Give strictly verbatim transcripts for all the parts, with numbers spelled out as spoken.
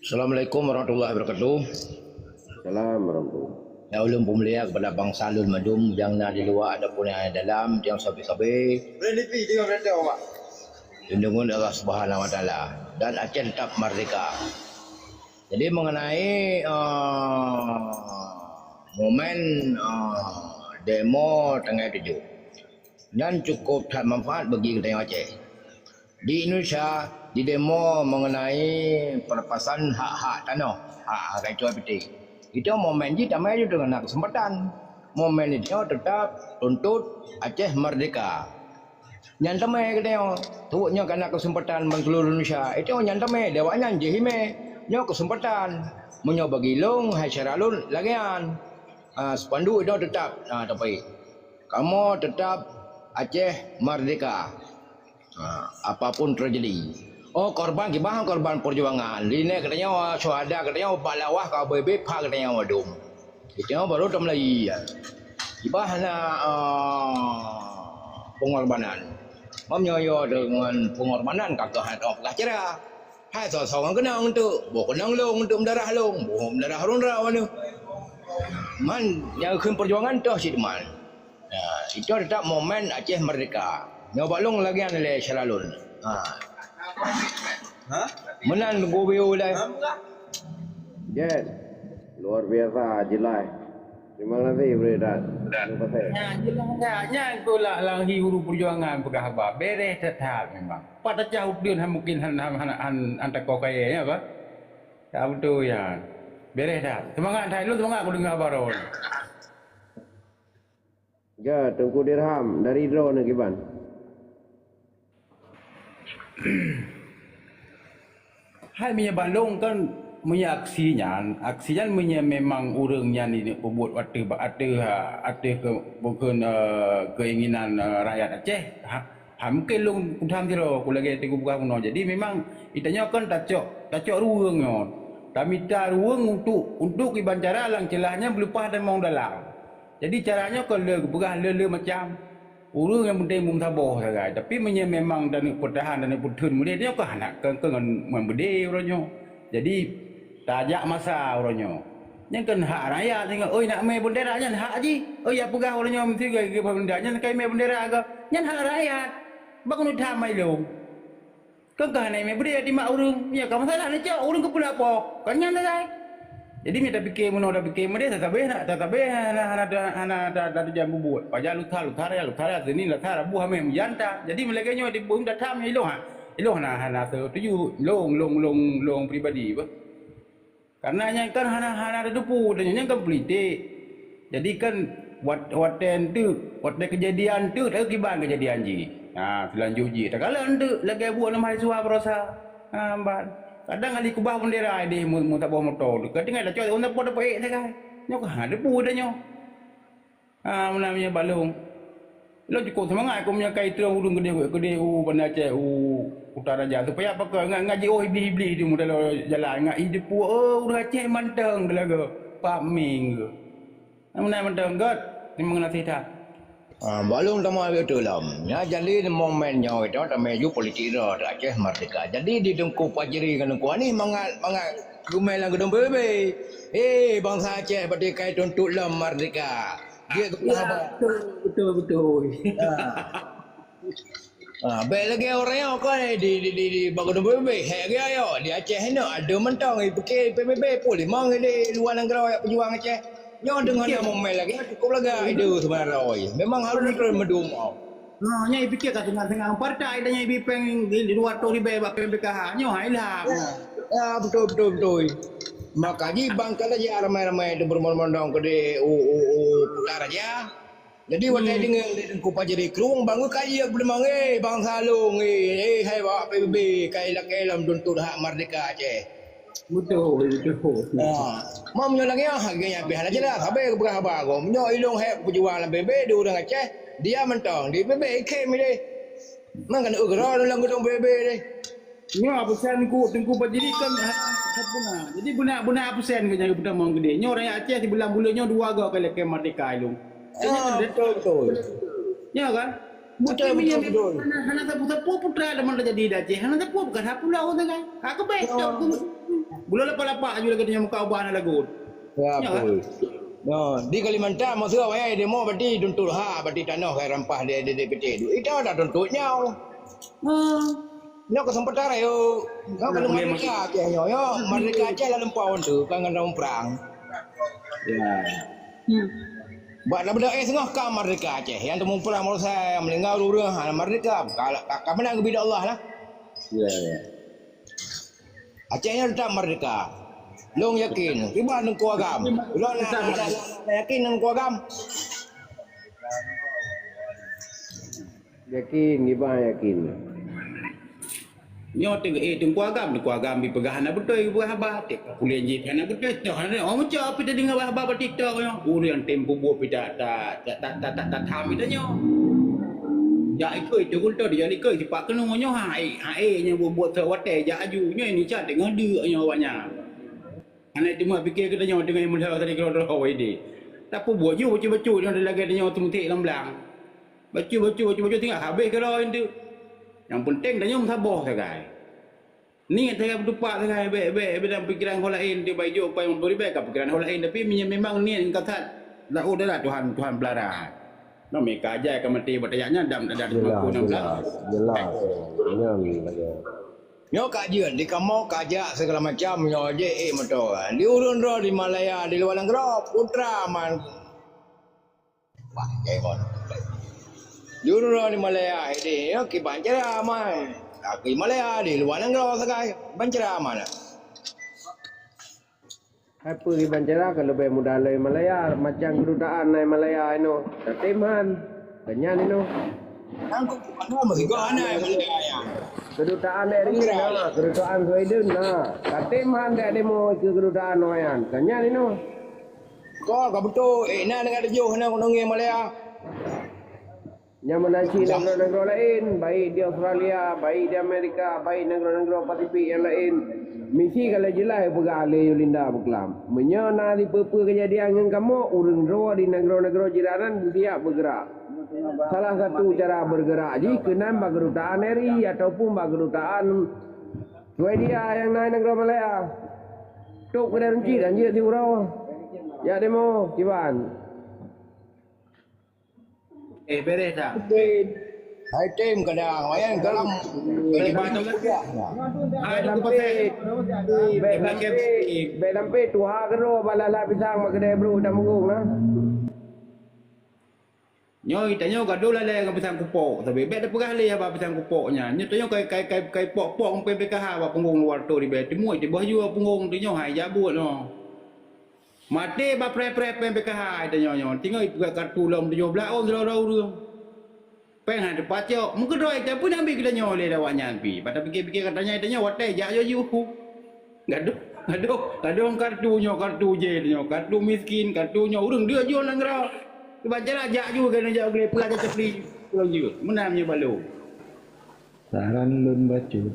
Assalamualaikum warahmatullahi wabarakatuh. Salam warahmatullahi. Ya, ulôn peumulia kepada bansa lôn mandum, nyang na di luwa ataupun nyang na di dalam, nyang sabe-sabe. Lindungi Allah Subhanahu wa Taala dan Aceh tetap merdeka. Jadi, mengenai, eh, momen, eh, demo tanggai tujoh, nyan cukup that manfaat bagi geutanyoe Aceh. Di Indonesia, didemo mengenai pelepasan hak-hak tanoh, hak-hak rakyat Aceh. Itu momen jih tamai jih teungoh na kesempatan. Momen itu tetap tuntut Aceh merdeka. Nyan tamai geutanyoe, tuwok nyoe ka na kesempatan ban seluruh Indonesia. Itu nyan tamai, di awaknyan jih imé. Nyoe kesempatan. Meunyoe bagi lôn, hai syedara lôn, lagèe nyan. Ah, spanduk itu tetap, ah, tapi kamoe tetap Aceh merdeka. Ha, apapun terjadi. Oh, korban kiban korban perjuangan. Di nèk geutanyoe syuhada geutanyoe bak lawah ka beubi pha geutanyoe wadom. Geutanyoe baru tameulayi. Kiban hana, ah, pengorbanan. Mam nyoe yo deungon pengorbanan ka keuh hana peugah cara. Hai soe-soe ngon keunong tu, boh keunong lôn tu meudarah lôn, boh meudarah ureueng droe nyoe. Man nyang kheun perjuangan toh cit man. Ya, itu tetap momen Aceh merdeka. Nyoe bak lôn lagèe nyan lé syedara lôn. Ha. Meunan Teungku Bio ilèe. Jen, luar biasa jelas. Terima kasih Bre dan. Terima kasih. Nyan jelas dah. Nyan keuh lah langhi uru perjuangan peugah haba. Bereh that-that memang. Pat tacah uteuen han mungkin han, han, han, han, han tako kayèe nyan bah. Ya beutôi nyan. Bereh that. Seumangat that. Lôn seumangat kudeungö haba droe. Ya, Teungku Dirham, dari droeneuh kiban? Hai meunyoe bak lôn kan, meunyoe aksi nyan, aksi nyan meunyoe memang ureueng nyan jineuk peubuet ateueh, ateueh, ateueh keu-, bukon, eh, keinginan, eh, rakyat Aceh, ha, ha, mungken lôn kutham sidroe, ku lagèe teuka peugah bunoe. Jadi memang geutanyoe kan tacok, tacok ruweueng nyoe. Tamita ruweueng untuk, untuk kiban cara lam ceulah nyan beuleupah tamong dalam. Jadi cara nyoe kon le geupeugah le-le macam. Ureueng nyang penting beumeusaboh sagai. Tapi meunyoe memang taneuk peutahan, taneuk peutheun meudeh, nyoe ka hana keu, keu ngon, ngon beudé uroe nyoe. Jadi tajak masa uroe nyoe. Nyan kon hak rakyat singoh, oi nak mè beundera nyan hak jih. Oi jak peugah uroe nyoe meusti geupeugah beundera nyan kai mè beundera keu. Nyan hak rakyat. Bak keuneuk tham mai lôn. Kon ka hana imé beudé timak ureueng. Nyoe ka masalah neucok ureueng keupeulak po. Kon nyan sagai. Jadi meunyoe tapike meunoe tapike meudeh, tatabeh na, tatabeh hana, hana, hana, hana ta-, tatujan bubuet. Pajan lusa, lusa raya, lusa raya, Senin, Selasa, Rabu, Hameh, meujan ta. Jadi meulagèe nyoe di buet tatham ilong ha. Ilong hana, hana setuju. Long, long, long, long pribadi bah. Karena nyan kan hana, hana tateupeue tanyoe, nyan kan politik. Jadi kan wat-, watèe enteuk, watèe keujadian enteuk, taeu kiban keujadian jih. Ha, seulanjut jih. Takalon enteuk lagèe buet nyan mahasiswa baroesa. Ha, ban. Kadang ahli keubah bendera deh mu-, meusaboh moto tu. Kadang ada cok, "Oh, napa dapat ék sagai?" Nyoe kan hana teupeue tanyoe. Ha, meunan meunyoe bak lôn. Lôn cukôp seumangat keu meunyoe ka itreun ureueng keudeh, keudeh u Banda Aceh, u Kuta Raja. Supaya pakon ngat, ngat jiôh iblih-iblih di dalam jalan, ngat iteupeue, oh, ureueng Aceh mantong teulaga. Pak Ming ke. Meunan mantong göt, terima kasih that. Ha, bak lôn tamah beutôi lom. Nyan jadi momen nyoe itu tamai ju politik droe Aceh merdeka. Jadi di Teungku Fajri ngon Teungku Anis mangat, mangat geumè lam geudong P B B. Eh, bansa Aceh berarti ka ituntut lom merdeka. Jeuet keu haba. Betul, betul, betul. Ha. Ha, bèk lagèe ureueng nyoe kon, eh, di, di, di, di, bak geudoe beubeubeh, hék geuh ayo, di Aceh inoe, adoe mantong, eh, pike P B B, pue limong di luwa nanggroe jak peujuang Aceh. Nyoe deungon na momen lagèe, cukôp lagèe, adoe, seubeuna droe. Memang harôh neutrôn meudum, oh. Nah, nyan ipike ka teungang-teungang partai dan nyan ibi péng di luwa toh ribèe bak P M P K H. Nyoe hai lah. Ya, betul, betul, betul. Maka jih bang kala jih ramai-ramai tu berbondong-bondong keudeh u, u, u, Kuta Raja. Jadi watèe deungoe lé Teungku Fajri krueng bang ka jih beudeumeung, eh, bansa lôn, eh, eh, hai bak P B B, kai lakèe lom tuntut hak merdeka Aceh. Beutôi, beutôi. Ha. Meunyoe lagèe nyan, lagèe nyan pih hana jeulaih, sabe geupeugah haba gob. Meunyoe ilôn hék peujuang lam P B B di ureueng Aceh, dia mantong di P B B ikhém ideh. Man kan ugeura lam geudong P B B deh. Nyoe pesan ku Teungku Fajri kan ha-, sempurna. Jadi beuna, beuna pesan ke nyang peutamong keudeh. Nyoe rakyat Aceh sibulan buleuen nyoe dua goe ka lakèe merdeka ilôn. Nyoe kan? Betul, betul, betul. Hana, hana sapeue-sapeue putra lam teujadi di Aceh. Hana sapeue bukan sapeue lawan dengan. Ha, keubeue. Bulan lapak-lapak aju lagèe tanyoe muka ubah na lagu. Ya, betul. Nah, di Kalimantan, maksud awak demo berarti tuntut hak, berarti tanoh ka rampah di, di, di P T. Itu dah tuntut nyoe. Ha. Nyoe kesempatan, ayo. Nyoe kalau merdeka Aceh nyoe, yo. Merdeka Aceh lalu empat orang tu, kan dengan perang. Ya. Hmm. Buat dah beda, eh, sengah ka merdeka Aceh. Yang temu perang manusia, yang meninggal urang, ha, merdeka. Kalau ka, ka menang bidang Allah lah. Ya, ya. Aceh nyoe teutap merdeka. Lôn yakin, kiban Teungku Agam. Lôn na, na, na, na yakin Teungku Agam. Yakin, kiban yakin. Nyoe teuh, eh, Teungku Agam, Teungku Agam dipeugah hana beutôi, dipeugah haba. Tek pulen jih hana beutôi, toh hana, oh, mucok pih teudeungoe haba bak TikTok nyoe. Ureueng tem peubuet pih ta, ta, ta, ta, ta, ta, ta, tam itu nyoe. Jak ikoi tu gunto, dijak ikoi sipak keunoe nyoe, ha, eh, ha, eh, nyoe buet-buet seuwatèe jak aju. Nyoe Indonesia teungoh deuk nyoe awaknyan. Hana teuma pikir keu tanyoe teungoh meulhö tadi keudroe-droe wai deh. Tapeubuet ju bacut-bacut nyoe lagèe tanyoe teumeuték lam blang. Bacut-bacut, bacut-bacut tinggai habéh keudroe enteuk. Nyang peunteng tanyoe meusaboh sagai. Niet sagai beutupat sagai, bèk, bèk, bèk dalam pikiran ho laén, teuh bai jok pai meubri bèk ka pikiran ho laén, tapi meunyoe memang niet ngon kasat, laôt adalah Tuhan, Tuhan pelara. Nyoe meuka jai ka maté bak tajak nyan, dam, dam, Jelas, jelas, jelas. Nyan lagèe. Nyoe ka jeuet, di kamoe ka jak segala macam, nyoe jeuet, eh, moto. Di ureueng droe di Malaya, di luwa nanggroe, putra man. Wah, kaimon. Di ureueng di Malaya, ini, ya, kiban cara, man. Aku di Malaya, di luwa nanggroe sagai, kiban cara, man. Hai peue kiban cara ka leubeh mudah lé Malaya, macam keudutaan nai Malaya inoe. Tatem han. Keunyan inoe. Nang kok mana meusigoe nai Malaya, ya? Keudutaan dari na, keudutaan Sweden na. Tatem han dek demo keu keudutaan nyan. Keunyan inoe. Ko ka beutôi, eh, na dengan tujoh na gunong Malaya. Nyang meunan cit nanggroe-nanggroe laén, baik di Australia, baik di Amerika, baik nanggroe-nanggroe Pasifik nyang laén, misi ka lheueh jeulaih peugah lé Yulinda Buklam. Meunyoe na sipeue-peue keujadian ngon kamoe, ureueng droe di nanggroe-nanggroe jiran nyan beusiap beugeurak. Salah satu cara beugeurak jih keunan bak keudutaan R I ataupun bak keudutaan Swedia nyang na nanggroe Malaya. Tok keudeh runcit dan jeuet siuroe. Ya demo, kiban. Eh, beres dah. Hai tem kadang, wayan kalam. Bèk sampai, bèk sampai tuha keudroe bak lat-lat pisang bak keudè brôk dan meugong na. Nyoe tanyoe gadôh lalè ngon pisang kupok, tapi bèk tapeugah lé haba pisang kupok nyan. Nyoe tanyoe kai, kai, kai, kai pok-pok ngon P K H bak punggong luwa tô ribèe. Teumui teuboh jua punggong tanyoe hai jak buet nyoe. Maté bak preh-preh péng P K H tanyoe nyoe. Tinggai peugah kartu lom tujoh blah ôn sidroe-droe ureueng. Péng hana teupacok. Meukeudroe tapi peue nyang bi keu tanyoe lé awaknyan pi. Bak tapikir-pikir ka tanyai tanyoe watèe jak yoh-yoh. Gadoh, gadoh, gadoh kartu nyoe, kartu jé tanyoe, kartu miskin, kartu nyoe ureueng deuh jua nanggroe. Kiban cara jak ju keuneuk jak glé peue aja capli. Ureueng jeuet. Meunan nyoe balo. Saran lôn bacut,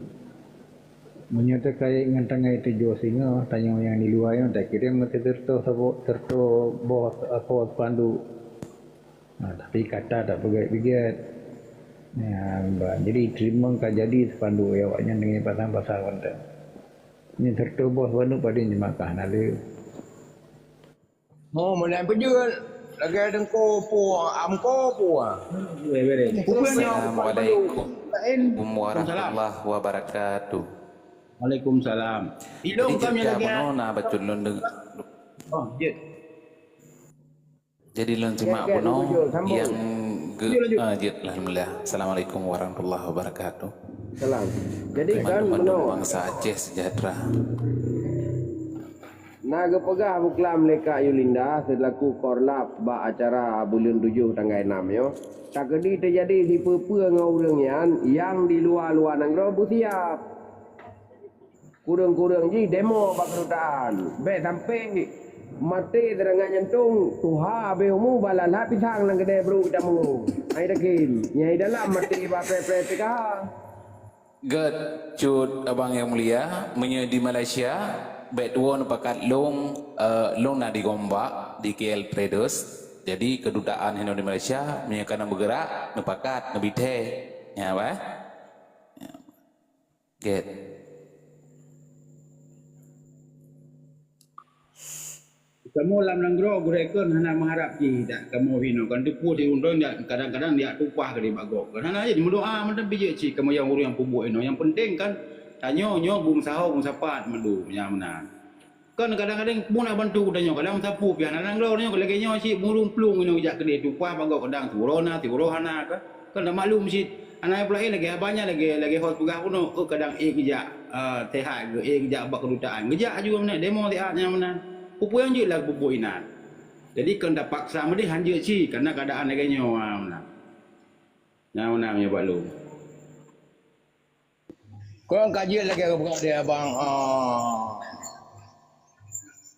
meunyoe teukaét ngon tangai tujoh singoh, tanyoe nyang di luwa nyoe takirém meuteuteutoh sabo-, teuteutoh boh asoe spanduk. Nah, tapi kata tak peugét-peugét. Nah, ba-, jadi teurimong ka jadi spanduk awaknyan deungon pasang-pasang mantong. Nyan teuteutoh boh spanduk padum jeumaah ka hana lé. Oh, meunan peujeuet. Lagèe Teungku Pu, Amko Pu. Assalamualaikum warahmatullahi wabarakatuh. Waalaikumsalam. Jadi, cit ka bunoe na bacut lôn deung-, oh, jeuet. Jadi, lôn simak bunoe nyang ge-, ah, jeuet, alhamdulillah. Assalamualaikum warahmatullahi wabarakatuh. Salam. Jadi, kan bunoe. Bangsa Aceh sejahtera. Na geupeugah Buklam lé Kak Yulinda seulaku korlap bak acara buleuen tujoh tanggai nam nyoe, takeudi teujadi sipeue-peue ngon ureueng nyan nyang di luwa-luwa nanggroe beusiap. Kureueng-kureueng jih demo bak keudutaan. Bèk sampai maté teuringat nyantong tuha habéh umu bak lat-lat pisang lam keudè brôk tamu. Hai takin, nyang di dalam maté bak preh-preh P K H. Gèt cut abang nyang mulia, meunyoe di Malaysia, bèk tuwoe neupakat lôn, eh, lôn na di Gombak, di K L Traders. Jadi, keudutaan hinoe di Malaysia, meunyoe ka na beugerak, neupakat, neubithèe. Ya, bah? Ya. Gèt. Kamoe lam nanggroe gurée kon hana meuharab jih dak kamoe hinoe. Kan teupeu si ureuëng dak kadang-kadang jak tumpah keudeh bak gob. Kan hana jih meudoa mantong pih jeuet cit kamoe nyang ureuëng nyang peubuet inoe. Nyang penting kan tanyoe nyoe beusaho beusapat madu nyang meunan. Kan kadang-kadang pun nak bantu tanyoe, kadang meusapeue pih hana nanggroe tanyoe lagée nyoe cit murung plueng inoe jak keudeh tumpah bak gob kadang siuroe na siuroe hana kan. Kan dah maklum cit. Hana peulaén lagée haba nyan lagée lagée hot peugah bunoe, oh kadang ék geujak, ah, T H, ék geujak bak keudutaan. Geujak aju meunan, demo siat nyang meunan. Peue-peue nyang jeuet lah peue-peue inan. Jadi kon tapaksa meudeh hanjeuet cit, karena keadaan lagée nyoe, ah, meunan. Nyang meunan meunyoe bak lôn. Kon ka jeuet lagée peugah di abang, ah,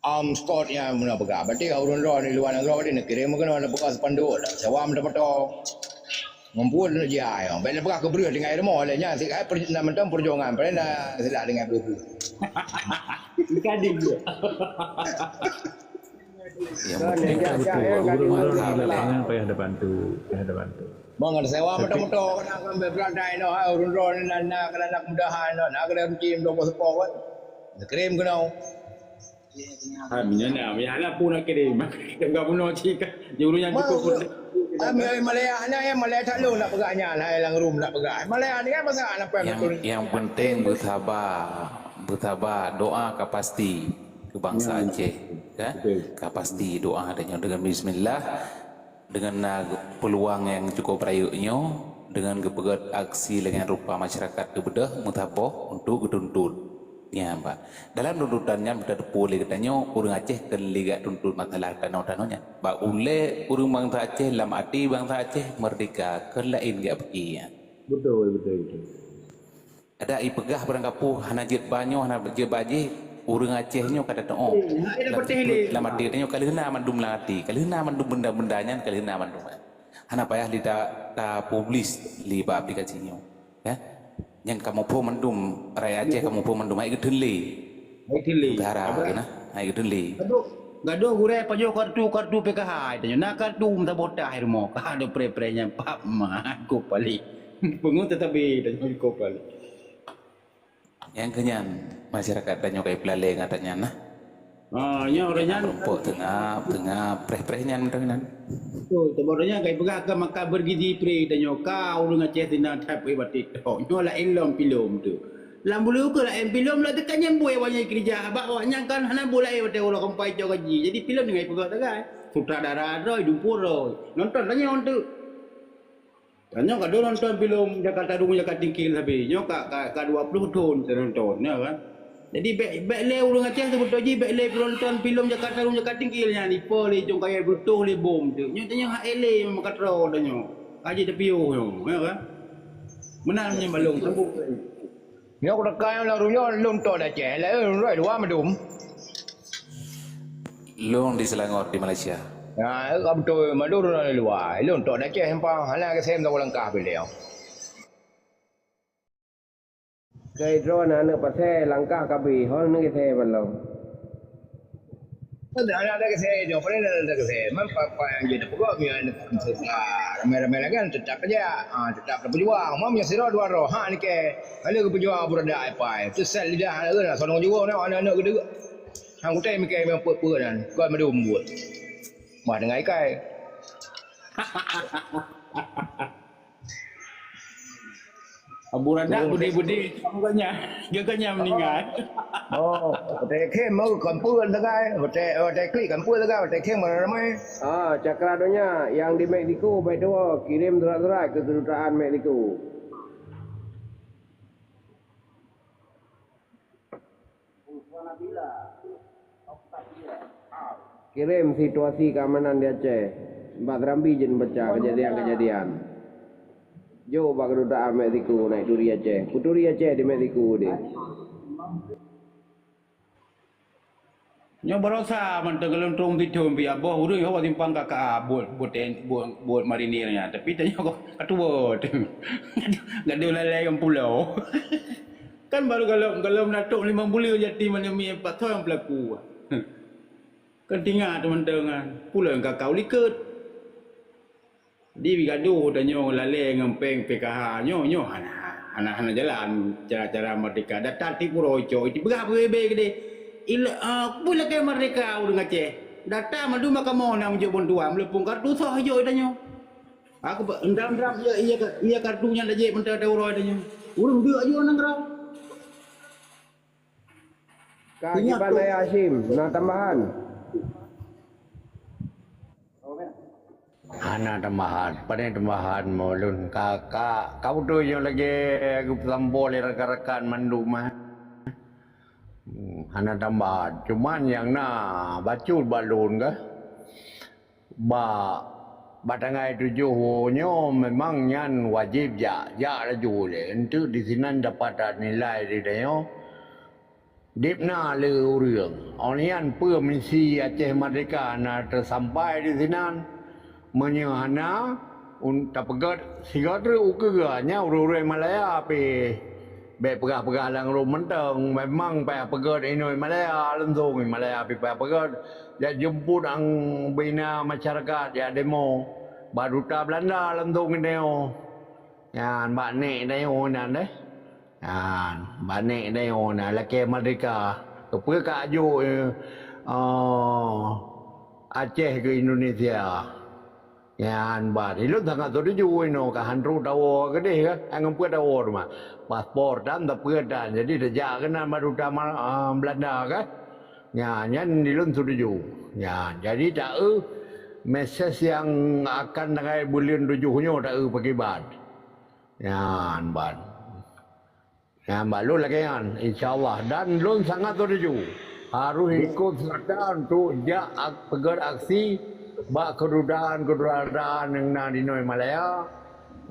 Am Scott nyang meunan peugah. Berarti ureuëng droe di luwa nanggroe tadi neukirém keunoe neupeugah spanduk, sewa moto-moto. Mumpun neuk jihai. Bèk neupeugah keu breueh tinggai rumoh lé nyan sikai per-, na mantong peujuangan. Padahai na sila tinggai breueh-breueh. Ikan dia. Yang penting kan betul. Ureuëng-ureuëng di lapangan payah dibantu, payah dibantu. Mangat sewa moto-moto kena ngambil beradai noh, hai ureuëng droe ni na, na kena nak mudahan noh, na kena runcim dua puluh sepok kan. Neukirém keunoe. Hai, meunyoe na, meunyoe hana pun nak kirim. Teuka bunoe cit kan. Di ureuëng nyang cukup pun. Kami ai Malaya, hana ai Malaya that lôn nak peugah nyan, hai Langrum nak peugah. Malaya ni kan masa nak peugah betul. Yang, yang penting beusaba, beusaba, doa ka pasti keu bansa Aceh, kan? Betul. Ka pasti doa tanyoe dengan bismillah. Dengan na peuluang nyang cukup rayeuk nyoe, dengan geupeugét aksi lagée nyan rupa masyarakat geubeudôh meusaboh untuk geutuntut. Nyan, Pak. Dalam tuntutan nyan, beuteupeue lé geutanyoe, ureuëng Aceh keu lé gak tuntut masalah tanoh-tanoh nyan. Bak ulée ureuëng bansa Aceh, lam até bansa Aceh, meurdeka, keu laén gak piké nyan. Betul, betul, betul. Adak ipeugah barang kapoh hana jeuet ba nyoe, hana jeuet ba jih, ureuëng Aceh nyoe ka tateuôt. Eh, hai dah Lam, pateh lé. Lam até tanyoe ka lheueh na mandum lam até, ka lheueh na mandum benda-benda nyan, ka lheueh na mandum. Hana payah lé ta, ta publish lé bak aplikasi nyoe. Ya. Nyang kamoe phon mandum, rakyat Aceh kamoe phon mandum, hai geuteun lé. Hai teun lé. Utara, apa? Kena, hai geuteun lé. Gadoh, gadoh gurée pajoh kartu-kartu P K H tanyoe. Na kartu meusaboh tah rumoh. Ka ada pre-pre nyan pap mah ko paléh. Peungeut tetapi tanyoe ko paléh. Nyang keu nyan, masyarakat tanyoe ka ipeulalée ngon ata nyan nah. Ah, nyoe ureuëng nyan. Meurumpok teungab, teungab, preh-preh nyan mantong nyan. Betul, teuma ureuëng nyan ka ipeugah ka maka bergizi pre tanyoe ka ureuëng Aceh sinan that peuet batik tok. Nyoe laén lom pilom tu. Lam buleue keu laén pilom lah teuka nyang buet awak nyan keurija. Bak awak nyan kan hana buet laén watée uroe keuempat icok gaji. Jadi pilom tinggai ipeugah sagai. Sutradara droe, dumpur droe. Nonton tanyoe tu. Tanyoe ka dua nonton filem Jakarta Rung Jakarta Tingkil sabe. Nyoe ka, ka, ka dua puluh thon teuh nonton, ya kan? Jadi bèk, bèk lé ureueng Aceh seubeutôi jih bèk lé nonton filem Jakarta Rung Jakarta Tingkil nyan, ipo lé jong kayèe beutoh lé bom teuh. Nyoe tanyoe hak lé meukat droe tanyoe. Ka jeuet tapiôh nyoe, ya kan? Meunan nyoe balong sambung. Nyoe kuteuka lam rumoh lôn tok di Aceh, laén lôn rhoi luwa mandum. Lôn di Selangor, di Malaysia. Ya, ka beutôi mandum lôn luwa. Lôn tok di Aceh simpang, hana kisém saboh langkah pih lé. Keu droe na aneuk pasé langkah ka bri, hon geusé ban lom. Ada, ada, ada kesé, dia boleh ada, ada kesé. Man, pa, pa, yang jadi pokok, ya, ramai-ramai lagi, tetap aja. Ah, tetap ada pejuang. Mam, ya, sira dua roh. Ha, ni ke. Kalau ke pejuang, berada, apa, itu sel lidah, ada, ada, sonong juga, nak, anak-anak gede. Hang kutai, mikir, memang put-put, dan. Kau madu membuat. Mah, dengar ikai. Abu Radak budi-budi, bukannya, bukannya meninggal. Oh, watèe khém mau kampung sagai, watèe, watèe klik kampung sagai, watèe khém ramai. Ah, Cakra Donya yang di Meksiko, baik tu, kirim surat-surat ke kedutaan Meksiko. Kirim situasi keamanan di Aceh. Bak Serambi jeuet baca kejadian-kejadian. Jok bak kedutaan Meksiko naik turi Aceh. Peuturi Aceh di Meksiko deh. Nyoe barosa mantong geuluntrong bithon pih aboh ureueng ho simpang K K A buet, buet, buet, buet marinir nyan. Tapi tanyoe ka tuwo. Gadoh lalai ngon pulo. Kan baru galom, galom natok limong buleuen jati malam ni empat thon pelaku. Kan tingat mantong kan. Pulo nyang kakau likot. Di gadoh tanyoe lalé ngon péng P K H nyoe, nyoe hana, hana, hana jalan cara-cara merdeka. Datang tiep uroe cok, iti peugah P B B keudeh. Ila, ah, peue lakèe merdeka ureueng Aceh? Data mandum kamoe na meujok bantuan, meuleuphon kartu soh jok tanyoe. Aku ba-, endam-endam iya, iya ka-, iya kartu nyan lajée mantong teuroe tanyoe. Ureuëng deuk jok nanggroe. Ka Ingat kiban tu. Lai Hasyim, na tambahan? Hana tambahan. Pane tambahan mo lôn. Ka, ka, ka beutôi nyoe lagée geupeusampoe lé rakan-rakan mandum, eh. Hmm, hana tambahan. Cuman nyang na bacut bak lôn kah, bak, bak tanggai tujoh nyoe memang nyan wajéb jak, jak laju lé. Enteuk disinan dapat nilai di tanyoe. Deb na lé ureuëng. Óh lheueh nyan peue misi Aceh Merdeka na teusampai disinan? Meunyoe hana, un-, tapeugét sigoe treuk ukeue nyan ureuëng-ureuëng Malaya pih. Bék peugah-peugah lam rumoh mantong, memang payah peugét inoe Malaya, langsong Malaya pih payah peugét. Jak jemput ang bina masyarakat jak demo. Bak duta Belanda langsong inoe. Nyan bak nek tanyoe nyan deh. Nyan, bak nek tanyoe na lakée merdeka. Keupeue ka aju, eh, Aceh keu Indonesia? Nyan ban. Ilôn sangat setuju inoe ka han trok tawoe keudeh ka. Ngon peue tawoe teuma? Paspor tan, tapeue tan. Jadi tajak keunan bak duta ma-, ah, Belanda ka. Nyan, nyan ilôn setuju. Nyan, jadi taeu mesej nyang akan tanggai buleuen tujoh nyoe taeu pakriban. Nyan ban. Nyan bak lôn lagée nyan, insya Allah. Dan lôn sangat setuju harus ikut serta untuk jak ak-, peugét aksi bak kedutaan-kedutaan nyang na di inoe Malaya.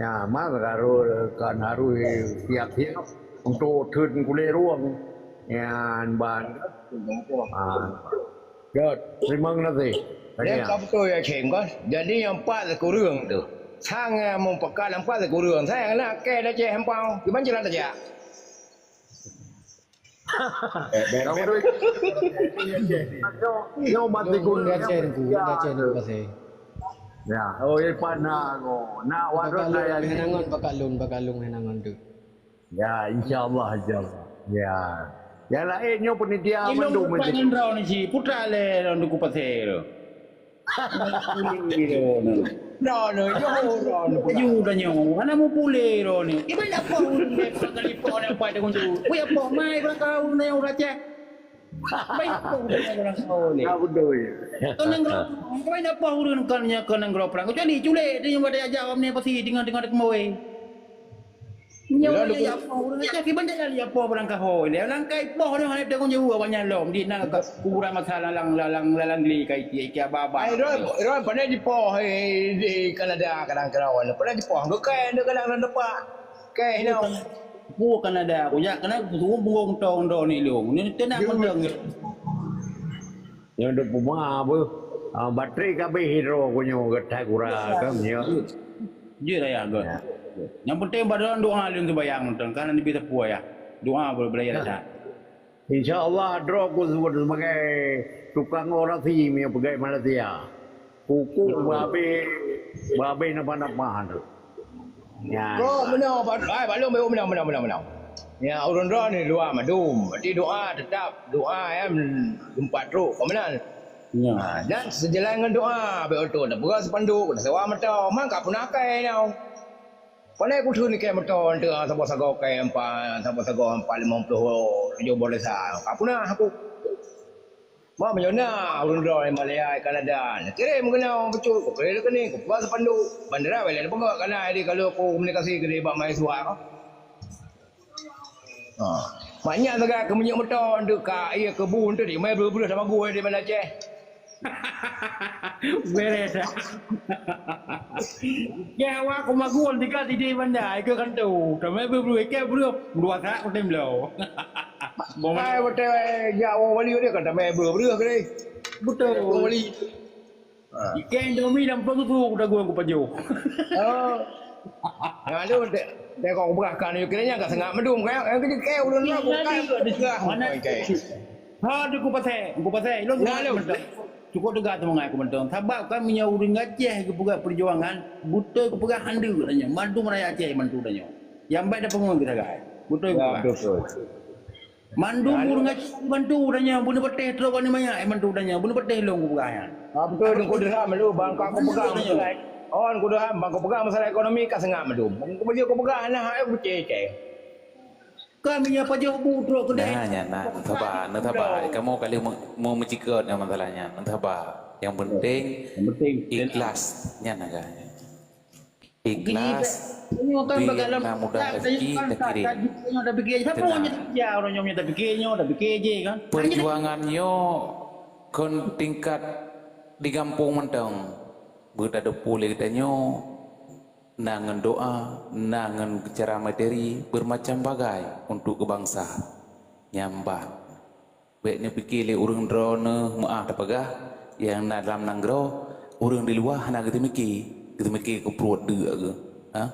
Nyan, ma harus, kan harus siap-siap untuk theun kulét rueng. Nyan ban. Ah. Jot, terima kasih. Dia ka beutôi ya, Ceng, kan? Jadi nyang pat sikureueng tu. Sang, eh, mupakat nyang pat sikureueng. Sang na kée dah ceh empau. Kiban jalan tajak. Eh, bek, bek. Nyoe, nyoe mati Nyoe, nyoe dah ceh, nyoe dah ceh, nyoe dah ceh. Ya, oh, eh, pat na ko. Nak warung saya ni. Henangon, bakat lôn, bakat lôn henangon tu. Ya, insya Allah, insya Allah. Ya. Nyang laén nyoe panitia mandum. Ilôn putra ngon droeneuh cit, putra lé lôn Teungku Pasé tu. Droeneuh, jauh droeneuh. Laju dah nyoe, hana mupulé droeneuh. Iban dak poh ureueng lé, kali poh dak pai dak kuntu. Kuya poh mai belakang ureueng nyoe ureueng Aceh. Bai poh ureueng nyoe belakang lé. Ya, betul ya. Keu nanggroe, bai dak poh ureueng kon nyoe keu nanggroe prang. Kecuali culé dia nyoe pada ajar awak ni pasti dengan, dengan kemawé. Nyoe lé ya poh ureueng Aceh kiban dak lé ya poh barang kahôi lé. Langkai poh nyoe hana teugung jaweueb awak nyan lom. Di na ka kuburan masa lalang, lalang, lalang geli kai tie, tie baba. Ai, droe, droe pandai jipoh, eh, di Kanada kadang-kadang. Pandai jipoh, geukai, dia kadang-kadang tepak. Kai, you know. Bukan ada, aku jak kena turun punggung tong do ni lung. Ni tenang mendeng. Nyoe duek peuma beuh. Ah, baterai ka abéh hidro ku nyoe geuthai gura kan nyoe. Jeuet ayah geuh. Ya. Nyang penting bak droe doa lôn seumayang nonton, kan Nabi teupeue ya. Doa boleh belajar dah. Insya Allah droe ku sebagai tukang orasi meunyoe peugah Malaysia. Kuku babe, babe napa-napa tu. Ya. Kok meunoe, Pak, ai, Pak Long, meunoe, meunoe, meunoe, meunoe. Ya, ureueng droe ni luwa mandum. Berarti doa tetap, doa, ya, empat trok. Kok meunan? Ya. Ha, dan sejalan ngon doa, bèk oto na peugah spanduk, na sewa moto, man ka puna akai nyoe. Pandai kutheun kèe moto, teuka saboh sagoe kèe empat, saboh sagoe empat limong ploh tujoh boh desa. Ka puna aku. Bah, meunyoe na ureueng droe Malaya, Kanada, neukirém keunoe bacut, kukirém keunoe, kupeugah spanduk. Bandera wéh lé neupeugah, kana jadi ka lheueh komunikasi keudéh bak mahasiswa. Ha. Mak nyak sagai keu minyeuk moto, enteuk ka ié keubu enteuk di mé breuh-breuh sama gue di Banda Aceh. Beres dah. Kèe awak ku magul tiga di Banda, ikeu kanto. Tamé breuh-breuh, ikeu breuh, dua saat ku tem lo. Hai, beutôi, jak woe wali dia kan tamé breuh-breuh ke ni. Betul. Woe wali. Ha. Ikan Indomie dan pengsu ku dagu aku pajoh. Oh. Lalu, de-, dekok aku peugah kan, kira nyan ka sangat medum, kan? Yang kecil, kayak ulun aku, kan? Mana? Oke. Ha, Teungku Pasé, Teungku Pasé, ilôn Nah, lu. Cukup teuga teumangai aku mantong. Sabab kan meunyoe ureueng Aceh geupeugah peujuangan, beutôi geupeugah hande tanyoe. Mandum rakyat Aceh bantu tanyoe. Nyang baik dah peungon kita, guys. Beutôi Ya, geupeugah. betul, betul. Mandum ureueng ngaji bantu tanyoe, bunoe patéh trok bak nyan manyak, eh, bantu tanyoe, bunoe patéh lôn kupeugah nyan. Ah, beutôi, Teungku Dirham, lu, bang, ka kupeugah masalah, oh, Teungku Dirham, bang, kupeugah masalah ekonomi ka seungab mandum. Bang, kupeugah, kupeugah, nah, eh, kucé-cé. Kami nyan pajoh bu trok keudéh. Nah, nyan, nah, neusaba, neusaba. Kamoe ka lheueh meu-, meu-, meucikot ngon masalah nyan. Neusaba. Nyang penting, nyang penting ikhlas. Nyan agaknya. Ikhlas, nyoe kan bagi lom na mudah rezeki, takirim. Nyoe dah fikir, siapa nyoe dah fikir, orang nyoe dah fikir, nyoe dah fikir je kan. Perjuangan nyoe kon tingkat di gampông mantong. Beutadeue lé geutanyoe na ngon doa, na ngon cara materi, bermacam bagai untuk keu bansa. Nyang ban. Bék neupike lé ureuëng droeneuh meu'ah tapeugah, nyang na lam nanggroe, ureuëng di luwa hana geuteumike, geuteumike keu pruet deuk geuh, ha?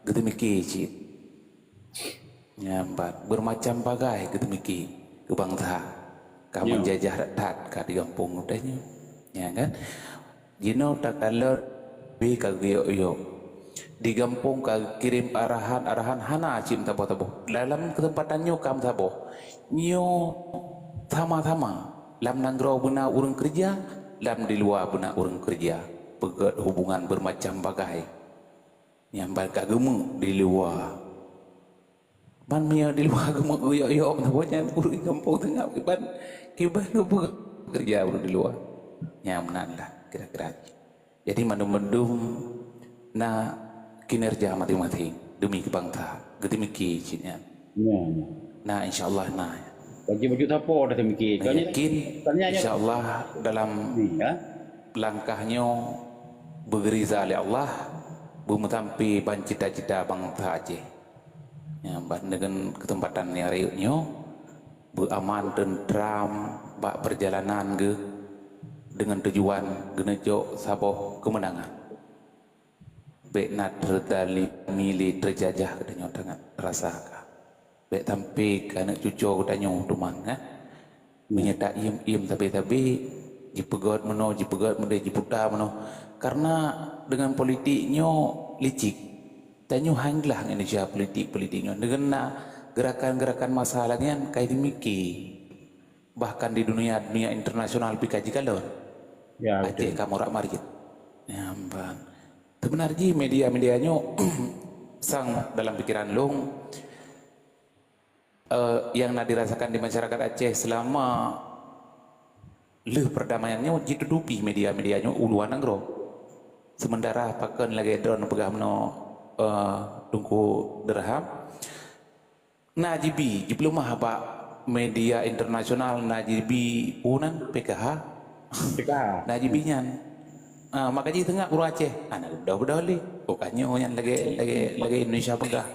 Geuteumike cit. Nyan ban, bermacam bagai geuteumike keu bansa. Ka meujajah that-that ka di gampông geutanyoe. Nyan kan? Jinoe takalon beh ka geuyok-yok. Di gampông ka geukirém arahan-arahan hana cit meusaboh-saboh. Dalam keuseumpatan nyoe ka meusaboh. Nyoe sama-sama lam nanggroe beuna ureuëng keureuja, lam di luwa beuna ureuëng keureuja. Peugét hubungan bermacam bagai. Nyang ban ka geumeuek di luwa. Ban meunyoe di luwa geumeugeuyok-yok meusaboh nyan ureuëng gampông teungoh kiban, kiban geupeugah keureuja ureuëng di luwa. Nyan meunan lah kira-kira. Jadi mandum-mandum na kinerja masing-masing demi keu bansa. Geuteumike cit nyan. Ya, ya. Nah, insya Allah na. Baju-baju sapo dah teumike. Yakin, insya Allah dalam langkah nyoe beugeriza lé Allah, beumeutampi ban cita-cita bansa Aceh. Ya, ban deungon keuseumpatan nyang rayeuk nyoe, beuaman teunteram bak peurjalanan geuh deungon tujuan geuneujok saboh keumeunangan. Bék na teuzalimi lé teujajah geutanyoe teungoh rasa ka. Bék sampai keu aneuk cucoe geutanyoe teuma, kan? Meunyoe taiem-iem sabe-sabe, jipeugét meunoe, jipeugét meudeh, jiputa meunoe. Karena deungon politik nyoe licik. Tanyoe han glah ngon Indonesia politik-politik nyoe. Deungon na gerakan-gerakan massa lagée nyan ka jimike. Bahkan di dunia, dunia internasional pih ka jikalon. Ya, betul. Aceh ka murak marit. Ya, ban. Seubeuna jih media-media nyoe sang dalam pikiran lôn, eh, nyang na dirasakan di masyarakat Aceh selama lheueh perdamaian nyoe jitutupi media-media nyoe u luwa nanggroe. Sementara pakon lagée droeneuh peugah meunoe, eh, Teungku Dirham, na jibi, jipeuleumah bak media internasional, na jibi peue nan, P K H. P K H. Na jibi nyan. Ah, maka jih teungoh ureuëng Aceh, ah, na geubeudôh-beudôh lé. Oh, ka nyoe nyan lagée, lagée, lagée Indonesia peugah.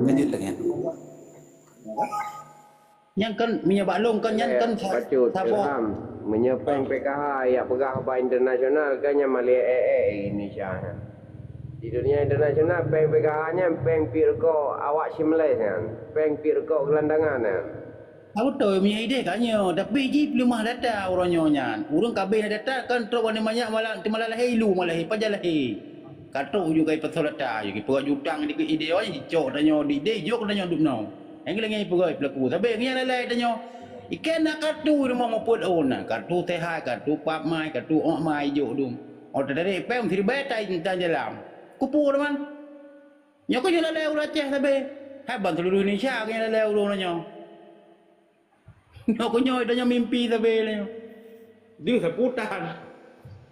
Lanjut lagi. Nyan kan, meunyoe bak lôn kan, nyan kan sa-, bacut, saboh. Ilham, meunyoe péng P K H jak peugah bak internasional, kan nyan malée ék-ék Indonesia nyan. Di dunia internasional, péng P K H nyan péng piep rukok awak Syimeleh nyan. Péng piep rukok geulandangan nyan. Ah, beutôi, meunyoe ideh ka nyoe, tapi jih peuleumah data uroe nyoe nyan. Ureuëng ka abéh data kan trok bak nyan manyak malah, teuma lahé ilu malah lahé, pajan lahé. Ka trok ujoe ka ipeusah data, ipeugah jutang dikeue ideh awak nyan jicok tanyoe, di ideh jok tanyoe dum nyoe. Nyang lagée nyan ipeugah peulaku. Sabe nyang lalai tanyoe. Ikan na kartu rumoh mupot oh na, kartu sehat, kartu pap mai, kartu ôk mai jok dum. Oh tadi péng siribèe tai tan jalan. Kupu teman. Nyoe keuh nyoe lalai ureuëng Aceh sabe. Hai ban seluruh Indonesia keuh nyoe lalai ureuëng nyoe. Nyoe keuh nyoe tanyoe mimpi sabe nyoe. Di seputan.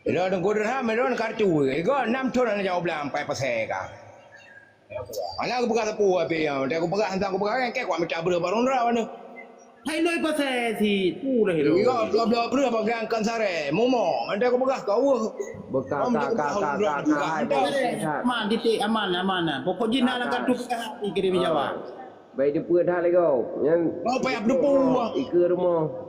Ilo Teungku Dirham, ilo kartu. Igo enam thon aneuk jaob lam pai pasai ka. Aneuk geupeugah teupeu api nyoe. Dia geupeugah tentang geupeugah kan kek kuat mita breueh baru nera mana. Hai loi pasai si tu dah ilo. Igo dua belas breueh bagian kan sare. Mumo. Dia geupeugah kau. Bukan ka ka ka ka ka. Man titik aman aman. Pokok jina lah kartu P K H kirim Jawa. Baik teupeu dah lego. Nyan. Oh payah berdepu. Ike rumah.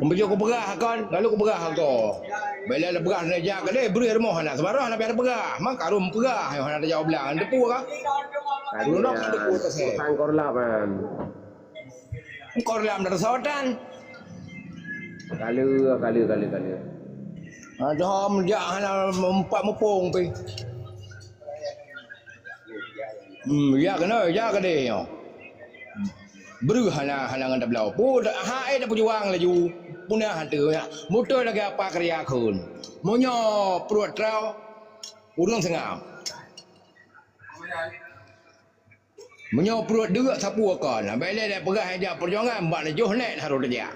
Meunyoe kupeugah kon, lalu kupeugah kon. Bila le peugah neujak keudeh, breueh rumoh hana seubarah, hana payah peugah. Maka rum peugah, hana teujaweub blang. Depu ka? Tadi, ah, utang korlap, kan? Korlap dari Soetan. Kale, kale, kale, kale. Ha, dah meujak hana empat mupung pi. Hmm, ya keunoe, ya keudeh nyoe. Breuh hana, hana ngon tabloe. Pu hai tapeujuang laju. Puna hantu ya. Mutôi lagèe apa keureuja kheun. Meunyoe pruet troe, ureueng seungab. Meunyoe pruet deuk sapeue kon, bèk lé peugah ija peujuangan bak neujoh nèk harôh tajak.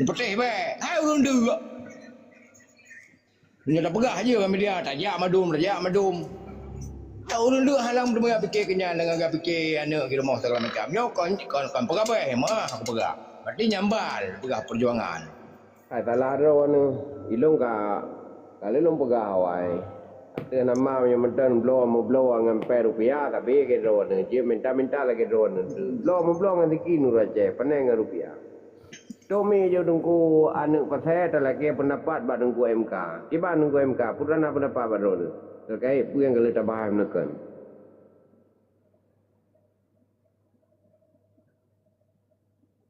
Neupeuteh bèk, hai ureueng deuk. Nyoe tapeugah jeuet ngon media, tajak madum, tajak madum. Hai ureueng deuk hana meuteumé pike keu nyan, deungon pike aneuk di rumoh segala macam. Nyoe kon, kon, kon peugah bèk, meuah aku peugah. Berarti nyambal peugah peujuangan. Hai salah droeneuh, ilôn ka, ka lheueh lôn peugah awai. Ateueh nama meunyoe mantong bloe meubloe ngon pèng rupiah, sabe lagèe droeneuh, jeuet minta-minta lagèe droeneuh. Bloe meubloe ngon siki nurot Aceh, pane ngon rupiah. Tomé jeuet Teungku aneuk pasai talakèe peundapat bak Teungku M K. Kiban Teungku M K, peue na peundapat bak droeneuh? Terkait peue nyang ka lheueh tabahas meuneuh kon.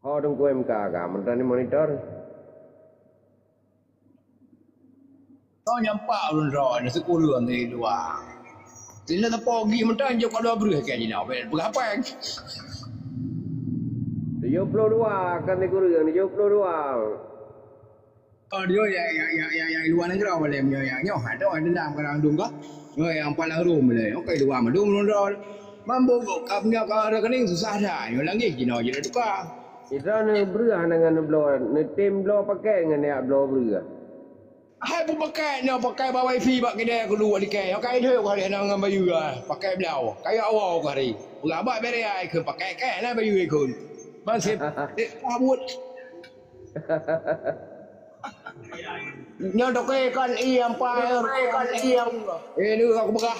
Ho Teungku M K ka meunan monitor. Toh nyampak ulôn droe na sikureueng di luwa. Sila teupô gih meunan jok ka dua breuh keu jinoe, peugah apa? Tujoh ploh dua kan sikureueng, tujoh ploh dua. Oh, dia ya, ya, ya, ya, ya, luar negara boleh punya ya. Nyoh, ada orang dendam kadang dum kah? Nyoh, yang palang rum boleh. Okey, dua madum dum dum. Mampu kap nyoh ka rekening susah dah. Nyoh lagi kena je dah tukar. Ita ni berah dengan bloe, ni tim bloe pakai dengan yak bloe berah. Hai pun pakai nyoh, pakai ba wifi bak kedai aku dua di kai. Okey, dia kau ada nang bayu ah. Pakai blau. Kayak awal kau hari. Berabak beri ai ke pakai kai lah bayu ikut. Masih eh, kabut. Nyoe toke kan i ampa, toke kan i ampa. Eh, ni aku peugah.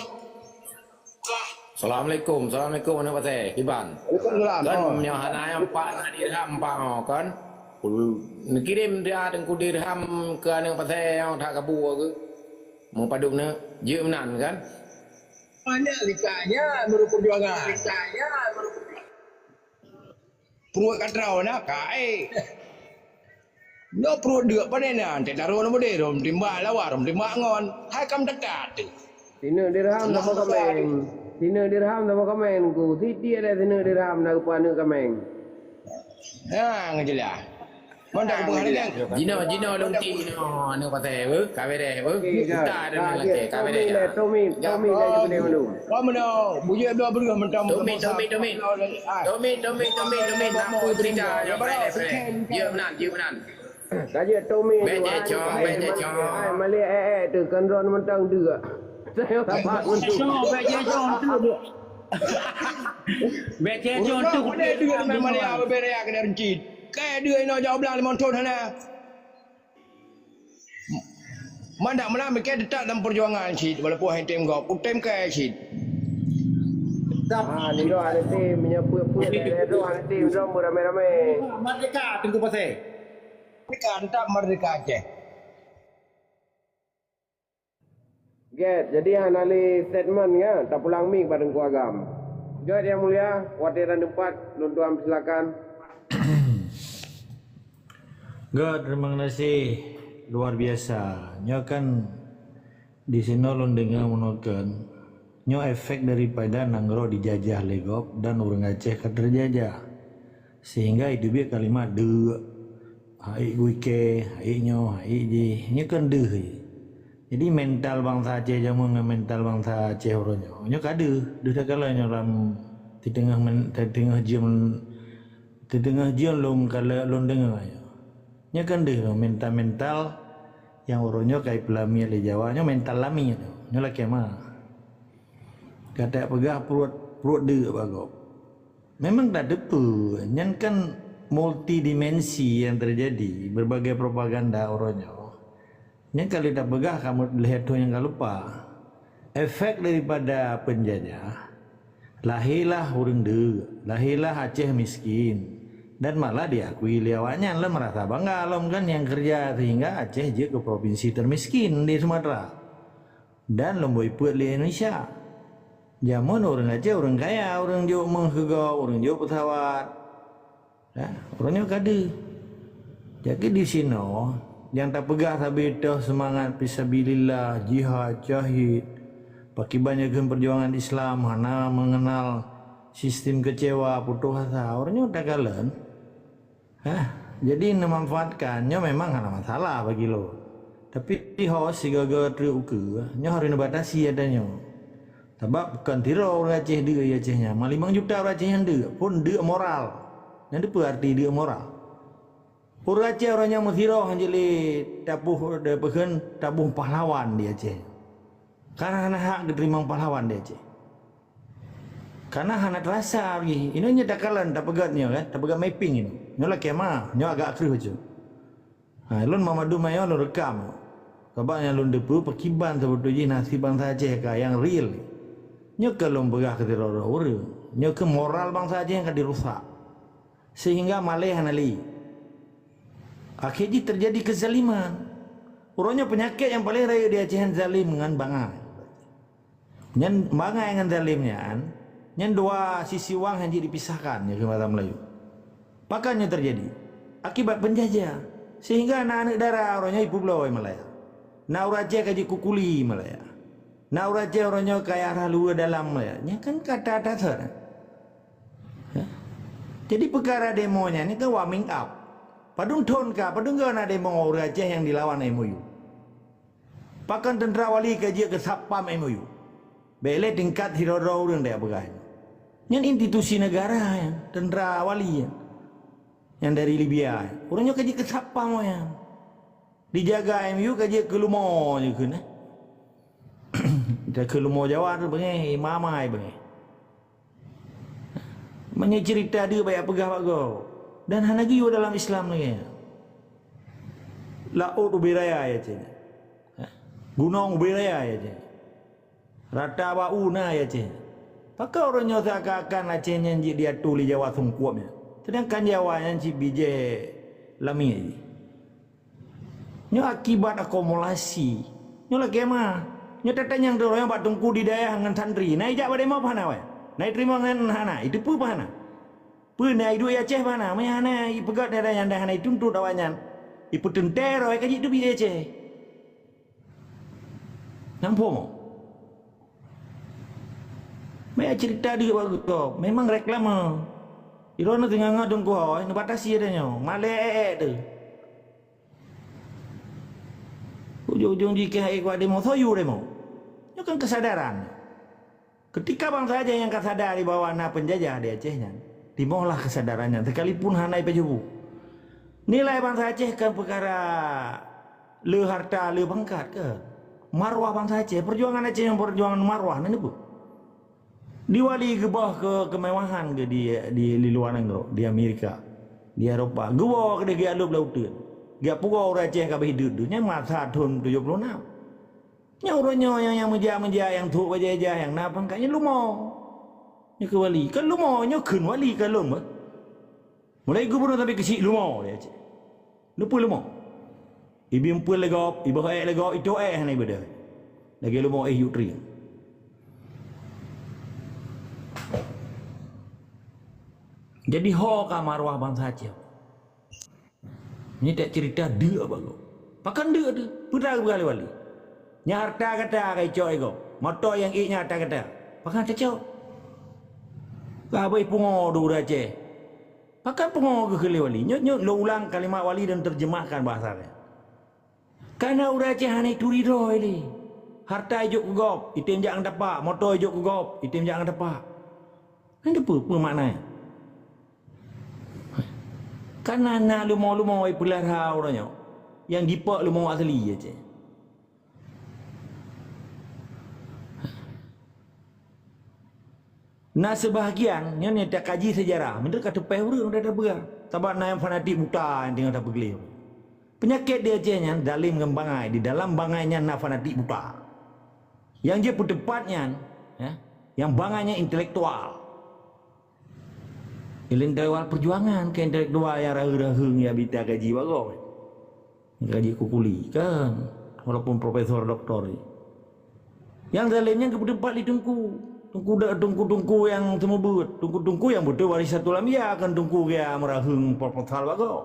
Assalamualaikum, assalamualaikum aneuk pasai. Kiban. Waalaikumsalam. Kan nyoe hana nyang empat na dirham empat nyoe kan. Neukirém dia Teungku dirham keu aneuk pasai nyang that kabu aku. Meupadub neuk jeuet meunan kan. Banyak likanya meureuperjuangan. Likanya meureuperjuangan. Pruet ka troe na ka, eh. Nyoe pruet deuk pane na, teutarô na beudé, rhom timbak lawa, rhom timbak ngon. Hai kam teuka teuh. Sineuk dirham saboh kaméng. Sineuk dirham saboh kaméng ku. Siti ada sineuk dirham na rupa aneuk kaméng. Ha, ngejelah. Mon tak keubah lagèe. Jinoe, jinoe lôn ti jinoe, aneuk pasai, beuh. Ka beres, beuh. Okey, ka. Utai dan ka, lagèe, ka beres. Tomi, Tomi, Tomi, dah cukup deh malu. Kau mana? Bujur dua belas mentang. Tomi, Tomi, Tomi. Tomi, Tomi, Tomi, Tomi. Nak aku berita yang beres, beres. Jeuet meunan, jeuet meunan. Ka jeuet Tomi tu, becek ai, cong, ai, becek cong. Ai, malik, eh, eh, tu, kan ron mentang dua. Saya rapat untuk. Becek cong, becek cong, tu, tu. Becek cong, tu. Udah, udah, dua, memang dia beres, ya, kena rencit. Kayak dua, ini jauh belang, lima tahun, hana. Mandak meunan meuke teutap lam peujuangan cit, walaupun hai tem gob, tem keu cit. Ha, ni droe hana tem, meunyoe peue-peue lé droe hana tem, droe meuramé-ramé. Merdeka, Teungku Pasé. Merdeka, teutap merdeka Aceh. Gét, jadi hana lé statement ya, tapulang mic bak Teungku Agam. Gét, Yang Mulia, watèe dan teumpat, lôn tuan persilakan. Gét, terima kasih. Luar biasa. Nyoe kan di sinoe lôn deungoe meunoe kan. Nyoe efek daripada nanggroe dijajah lé gob dan ureueng Aceh ka teujajah. Sehingga jiteubiet kalimat deuk, hai gui kée, hai nyoe, hai jih. Nyoe kan deuh jih. Jadi mental bansa Aceh jameun ngon mental bansa Aceh uroe nyoe, nyoe ka deuh, deuh takalon nyoe lam siteungoh men-, siteungoh jeuem, siteungoh jeuem lôn kalon, lôn deungoe nyoe. Nyoe kan deuh nyoe mental-mental nyang uroe nyoe ka ipeulamiet lé Jawa, nyoe mental lamiet nyoe, nyoe lakée ma. Gata peugah pruet, pruet deuk bak gob. Memang tateupeue, nyan kan multidimensi nyang teujadi, berbagai propaganda uroe nyoe. Nyan ka lheueh tapeugah ka meuet lhèe thôn nyang ka lupa. Efek daripada peunjajah, lahirlah ureueng deuk, lahirlah Aceh miskin, dan malah diakui lé awaknyan lom, merasa bangga lom kan nyang keureuja sehingga Aceh jeuet keu propinsi termiskin di Sumatera. Dan lom boh ipeuet lé Indonesia. Jameun ureueng Aceh ureueng kaya, ureueng jok meuh keu gob, ureueng jok peusawat. Ya, ureueng nyoe ka deuh. Jadi di sinoe, nyang tapeugah sabe toh seumangat fisabilillah, jihad, syahid, Pakiban nyoe keuh perjuangan Islam hana mengenal sistem kecewa, putus asa. Ureuëng nyoe takalon. Hah, jadi neumanfaatkan nyoe memang hana masalah bagi lo. Tapi ho sigoe-goe treuk ukeue, nyoe harus neubatasi ata nyoe. Sabab bukan tiro ureuëng Aceh deuk di Aceh nyan. Ma limong juta ureuëng Aceh nyang deuk, pun deuk moral. Nyan dipeue arti deuk moral? Ureuëng Aceh uroe nyoe meusiroh jih lé taboh, de peukheun taboh pahlawan di Aceh. Karena hana hak geuteurimong pahlawan di Aceh. Karena hana teurasa lagi. Inoe nyoe takalon, tapeugét nyoe kan, tapeugét mapping inoe. Nyoe lakée ma, nyoe agak kreueh bacut. Ha, lôn Muhammad Duma nyoe lôn rekam. Sabab nyang lôn teupeue pakiban seubeutôi jih nasib bansa Aceh ka nyang real. Nyoe keuh lôn peugah keu sidroe-droe ureuëng. Nyoe keuh moral bansa Aceh nyang ka dirusak. Sehingga malée hana lé. Akhé jih teujadi keuzaliman. Uroe nyoe peunyakét nyang paleng rayeuk di Aceh nyan zalim ngon bangai. Nyan bangai ngon zalim nyan, nyan dua sisi wang nyang jeuet dipisahkan, nyoe keuh basa Meulayu. Pakon nyoe teujadi? Akibat peunjajah. Sehingga na aneuëk dara uroe nyoe jipeubloe Malaya. Na ureuëng Aceh ka jikukuli Malaya. Na ureuëng Aceh uroe nyoe ka yah rhah luweue dalam Malaya. Nyan kan ka that-that. Ya. Jadi peukara demo nyan ni kan warming up. Padum thon ka, padum goe na demo ureuëng Aceh nyang dilawan M O U. Pakon teuntra wali ka jeuet keu satpam M O U? Bék lé tingkat sidroe-droe ureuëng tajak peugah nyoe. Nyan institusi negara nyan, teuntra wali nyan. Nyang dari Libya nyan. Ureuëng nyoe ka jeuet keu satpam nyan. Dijaga M O U ka jeuet keu leumo nyoe keuh nah. Ka keu leumo Jawa tu beungéh, imam ai beungéh. Meunyoe cerita deuek bak peugah bak gob, dan hana geuyue dalam Islam lagée nyan. Laôt ubé raya ya cit. Gunong ubé raya ya cit. Rata bak u na ya cit. Pakon uroe nyoe seakan-akan Aceh nyan jeuet diatô lé Jawa sungkup nyan. Seudangkan Jawa nyan cit bijéh lamiet jih. Nyoe akibat akumulasi. Nyoe lakée ma. Nyoe tatanyong droe nyang bak teungku di dayah ngon santri. Na ijak bak demo paih hana wai? Na iteurimong ngon hana? Iteupeue paih hana? Peue na iduek i Aceh paih hana? Meunyo hana ipeugét nyan dan hana ituntot awaknyan, ipeuteuntée roh ka jiteubiet i Aceh. Nyang phom. Meuya cerita deuek bak gob, memang reklame. Droeneuh teungoh-ngoh teungku hôi, neubatasi ata nyoe, malée ék-ék teuh. Ujong-ujong jih keu hai kuat demo, soe yue demo. Nyoe kan keusadaran. Keutika bansa Aceh nyang ka sadari bahwa na peunjajah di Aceh nyan, timohlah keusadaran nyan, sekalipun hana ipajoh bu. Nilai bansa Aceh kon peukara le harta, le pangkat, kon. Marwah bansa Aceh, peujuangan Aceh nyang peujuangan marwah, na neubeuet. Di Wali geuboh keu keumewahan geuh di, di, di luwa nanggroe, di Amerika, di Eropa. Geuwoe keudeh geujak lôb lam uteuen. Geujak pugoe ureuëng Aceh ka abéh hidup dunia masa thon tujoh ploh nam. Nyoe uroe nyoe nyang, nyang meujak-meujak, nyang trok bajée ijazah, nyang na pangkat, nyan leumo. Nyoe keuh Wali. Kon leumo, nyoe kheun Wali ka lom, eh. Mulai gubunur sampai keuchik leumo di Aceh. Neupeu leumo. Ibi mpeuen lé gob, iboh ék lé gob, itôh ék hana ibeudôh. Lagée leumo éh yue trieng. Jadi ho ka marwah bansa Aceh. Nyoe tak cerita deuek bak gob. Pakon deuek teuh? Peue teuma geupeugah lé Wali? Nyan harta gata ka icok lé gob. Moto nyang ék nyan harta gata. Pakon tacok? Ka abéh pungo di ureuëng Aceh. Pakon pungo geukheun lé Wali? Nyoe, nyoe lôn ulang kalimat Wali dan terjemahkan bahasa nyan. Kareuna ureuëng Aceh hana ituri droe lé. Harta ijok keu gob, item jak ngon tapak, moto ijok keu gob, item jak ngon tapak. Nyan teupeue peue makna nyan? Kareuna na leumo-leumo ipeulara uroe nyoe, nyang jipok leumo asli Aceh. Na seubahagian nyoe, nyoe takaji seujarah, meunteuk ka teupéh ureuëng udah tapeugah. Sabab na nyang fanatik buta nyang teungoh tapeugleh. Peunyakét di Aceh nyan zalim ngon bangai, di dalam bangai nyan na fanatik buta. Nyang jeuet peuteumpat nyan, ya, nyang bangai nyan intelektual. Intelektual peujuangan, keu intelektual nyang rayeuk-rayeuk nyang bita gaji bagoe. Gaji kukuli, kan? Walaupun profesor, doktor. Nyang zalim nyan geupeuteumpat lé teungku. Teungku da-, teungku-teungku nyang seumeubeuet, teungku-teungku nyang beutôi warisatul anbiya, kan teungku nyang meurayeuk proposal bagoe.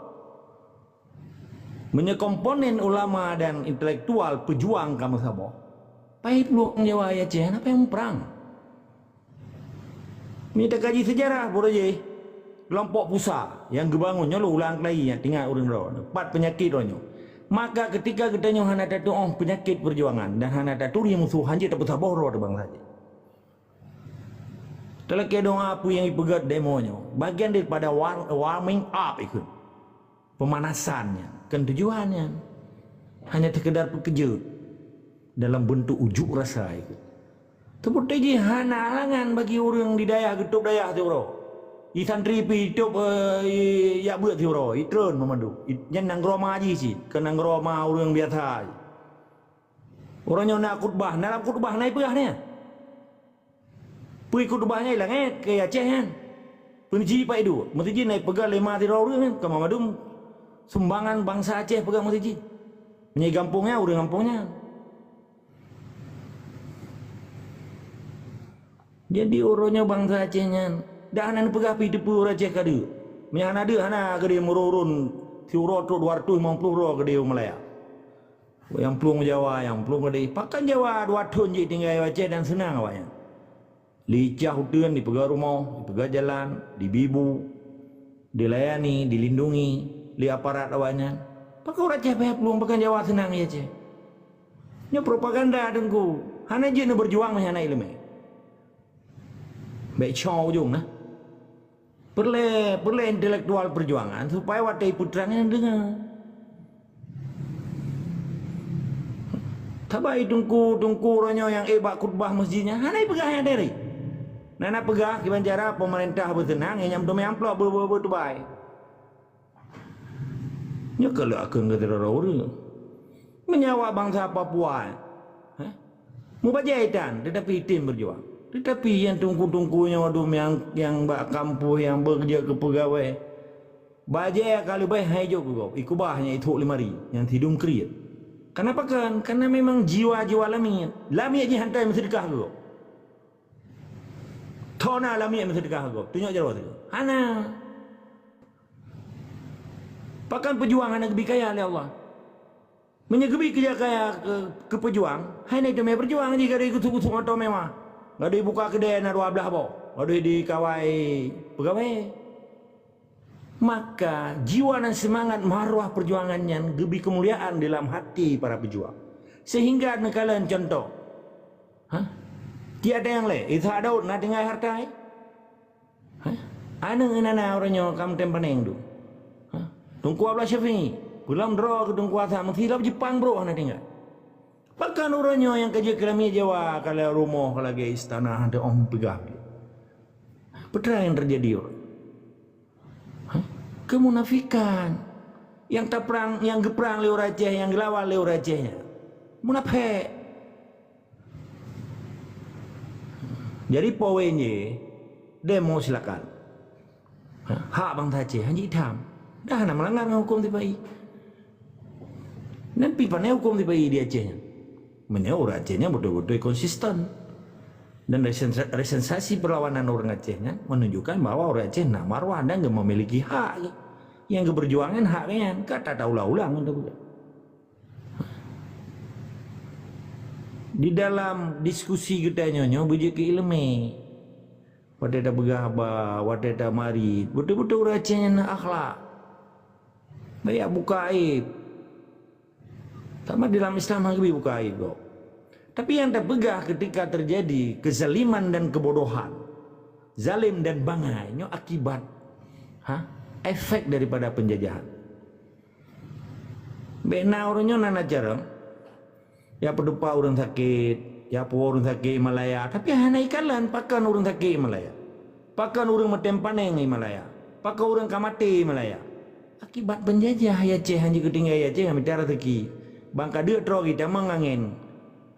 Meunyoe komponen ulama dan intelektual peujuang ka meusaboh, Hai peuluang Jawa, Aceh, hana payah muprang. Meunyoe takaji seujarah, Bro J, keulompok Pusa nyang geubangun nyoe lôn ulang keulayi nyang teuingat ureuëng droe, pat peunyakét droe nyoe. Maka keutika geutanyoe hana tatuoh peunyakét peujuangan dan hana taturi musoh, hanjeuet tapeusaboh droe teuh bansa jih. Talakée doa peue nyang ipeugét demo nyoe, bagian daripada war-, warming up ikheun. Pemanasan nyan, kon tujuan nyan. Hanya sekedar peukeujot dalam bentuk ujuk rasa ikheun. Teupeuteuji hana halangan bagi ureuëng di dayah geutôb dayah siuroe. I santri pih itôb, eh, i, yak beuet siuroe, itreun meumandum. I, nyan nanggroe ma jih cit, kon nanggroe ma ureuëng biasa jih. Uroe nyoe na khutbah, na lam khutbah na ipeugah nyan. Peue khutbah nyan i langét keu Aceh nyan. Peue jih pat iduek, meuseujid na ipeugah lé ma sidroe ureuëng nyan, ka mandum sumbangan bansa Aceh peugah meuseujid. Meunyoe gampông nyan, ureuëng gampông nyan. Jadi uroe nyoe bansa Aceh nyan, dak hana neupeugah pih teupeue ureuëng Aceh ka deuek. Meunyoe hana deuek, hana keudeh meururun siuroe trok dua ratus limong ploh droe keudeh u Malaya. Nyang plueng Jawa, nyang plueng keudeh. Pakon Jawa dua thon jih tinggai u Aceh dan seunang awaknyan. Licah uteuen dipeugah rumoh, dipeugah jalan, dibibu, dilayani, dilindungi lé aparat awaknyan. Pakon ureuëng Aceh payah plueng, pakon Jawa seunang di Aceh? Nyoe propaganda Teungku. Hana jeuet neubeujuang meunyoe hana iéleumé. Bék cong ujong na. Peureulée, peureulée intelektual peujuangan supaya watée ipeutrang nyan deungoe. Saban teungku-teungku uroe nyoe nyang ék bak khutbah meuseujid nyan hana ipeugah nyang dari. Na, na peugah kiban cara peumeurintah beuseunang, nyang nyan teumé amplop beu-, beu-, beutubai. Nyoe ka lheueh akheun keu sidroe ureuëng. Meunyoe awak bansa Papua, heh, mubajée itan, teutapi item beujuang. Teutapi nyang teungku-teungku nyang wadom nyang, nyang bak kampus, nyang bekerja keu peugawée, bajée ka leubeh hai jok keu gob, ikeubah nyang ithok lemari, nyang sidum kriet. Kenapa kan? Karena memang jiwa-jiwa lamiet. Lamiet jih hantai meuseudeukah keu gob. Thona lamiet meuseudeukah keu gob. Tunyok jaroe sigoe. Hana. Pakon peujuang hana geubi kaya lé Allah? Meunyoe geubi keu kaya keu, keu peujuang, hai na teumé peujuang jih gadôh geusuek-geusuek moto mewah. Gadôh buka keudée na dua blaih boh. Gadôh dikawai peugawée. Maka jiwa dan seumangat maruah peujuangan nyan geubi keumuliaan di lam hati para peujuang. Sehingga neukalon cuntoh. Ha? Tiada nyang lé, Ishak Daud na tinggai harta, eh? Hah? Aneuëk ngon ana uroe nyoe ka meutem paneng tu. Hah? Teungku Abdullah Syafi'i, pulang droe keu Teungku Hasan, meusilop Jepang brok hana tinggai. Pakon uroe nyoe nyang ka jeuet keu lamiet Jawa, ka lheueh rumoh, ka lagée istana, hana teuoh peugah lé. Peue teuma nyang teujadi uroe? Hah? Keumunafikan. Nyang taprang, nyang geuprang lé ureuëng Aceh, nyang geulawan lé ureuëng Aceh nyan. Munafék. Jadi poin jih, demo silakan. Ha, hak bansa Aceh, hanjeuet tham. Dah hana meulanggar ngon huköm sipa-i. Dan pih pane huköm sipa-i di Aceh nyan. Meunyoe ureuëng Aceh nyan beutôi-beutôi konsisten. Dan resen-, resensi perlawanan ureuëng Aceh nyan menunjukkan bahwa ureuëng Aceh na marwah dan memiliki hak. Nyang geupeujuangkan hak nyan, ka tata ulang-ulang untuk Di dalam diskusi geutanyoe nyoe beujeuet keu iéleumé. Watée tapeugah haba, watée tamarit, beutôi-beutôi ureuëng Aceh nyan na akhlak. Baya buka aib. Sama di dalam Islam hana geubi buka aib kok. Tapi nyang tapeugah ketika terjadi kezaliman dan kebodohan, zalim dan bangai, nyoe akibat, ha, efek daripada penjajahan. Bék na ureuëng nyoe na, na carông. Ya peudupa ureuëng sakét, ya puwoe ureuëng sakét i Malaya, tapi hana ikalon pakon ureuëng sakét i Malaya. Pakon ureuëng meutem paneng i Malaya. Pakon ureuëng ka maté i Malaya. Akibat penjajah i Aceh hanjeuet geutinggai i Aceh ngon mita raseuki. Bang ka deuk troe geutamong angén.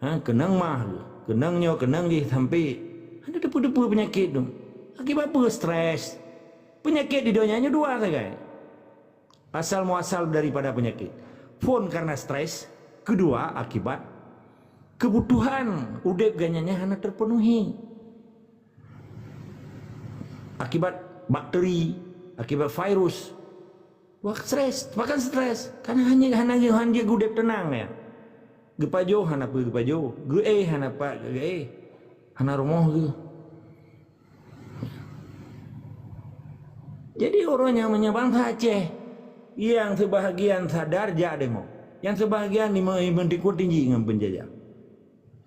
Ha, keunong mah, keunong nyoe, keunong jih sampai hana teupeue-teupeue peunyakét tu. Akibat peue? Stres. Peunyakét di donya nyoe dua sagai. Asal muasal daripada penyakit. Phôn karena stres, kedua akibat kebutuhan udeb geuhnyan nyan hana terpenuhi. Akibat bakteri, akibat virus. Wah stres, bahkan stres. Karena hanya hana hanya udeb tenang ya. Geupajoh hana peue geupajoh, geuéh hana pat geuéh, hana rumoh geuh. Jadi uroe nyoe meunyoe bansa Aceh nyang seubahagian sadar jak demo, nyang seubahagian di me-, meutikot tiji ngon peunjajah.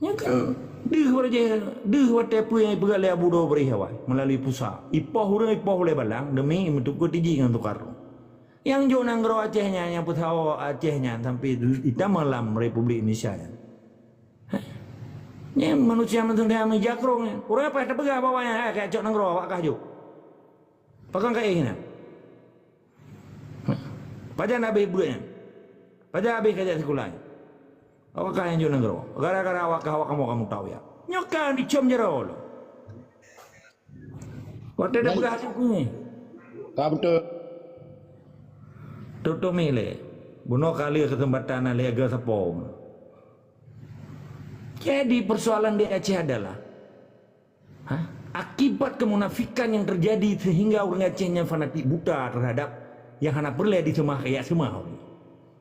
Nyan kan deuh watée, deuh watée peue nyang ipeugah lé Abu Dho Bri awai meulalu pusa. Ipoh ureuëng ipoh ulée balang demi meutukot tiji ngon Soekarno. Nyang jok nanggroe Aceh nyan, nyang peusawa Aceh nyan sampai itamong lam Republik Indonesia nyan. Hah? Nyan manusia mantong dah meujakrong nyan. Ureuëng apa tapeugah bahwa nyan, "Hai, kacok nanggroe awak kah jok." Pakon ka éh nyan? Pajan habéh beuet nyan? Pajan habéh kajak sikula nyan? Awak kah nyang jok nanggroe? Gara-gara awak kah awak kamoe kamoe tau ya. Nyoe kan dicom jaroe lom. Watée dah peugah aku ni. Ka beutôi. Tutomi lé. Bunoe kali keuseumpatan lé ga sapo. Jadi persoalan di Aceh adalah, ha? Akibat kemunafikan yang terjadi sehingga ureuëng Aceh nyan fanatik buta terhadap yang hana peureulée diseumah, kayak seumah.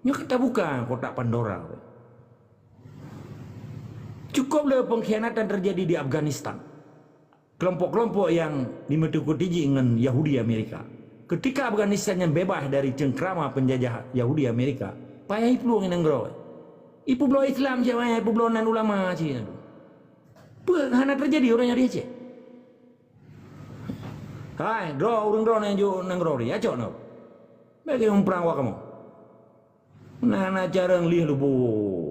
Nyoe kita buka kotak Pandora. Cukup le pengkhianatan terjadi di Afghanistan. Kelompok-kelompok yang dimeutukuti jih ngon Yahudi Amerika. Ketika Afghanistan nyan bebas dari cengkrama penjajah Yahudi Amerika, payah iplueng nanggroe. Ipubloe Islam cit, ipubloe nan ulama cit. Peue hana terjadi ureuëng nyoe di Aceh? Hai, droe ureuëng droe nyang jok nanggroe ri, acok nyoe. Bagi umprang wa kamoe. Na, na carông lieh lubu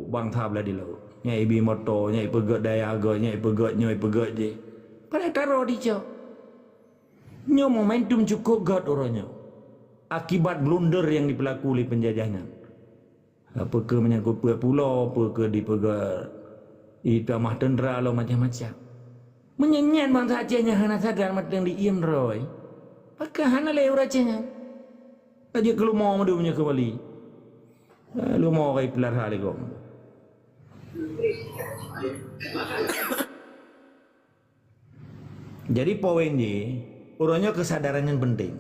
bangsa blah di laôt. Nyang ibi moto, nyang ipeugét dayah gét, nyang ipeugét nyoe, ipeugét jih. Padahai taroe dicok. Nyoe momentum cukôp gét uroe nyoe. Akibat blunder nyang dipeulaku lé peunjajah nyan. Apa keu menyangkut peuet pulo, apa keu dipeugét itamah teuntra lom macam-macam. Meunyan nyan bangsa Aceh nyan hana sadar mantong di iem droe. Pakon hana lé ureuëng Aceh nyan. Ka jeuet keu lumo meudum nyoe keumbali. Eh, lumo ka ipeulara lé gob. Jadi poin jih, uroe nyoe keusadaran nyan penting.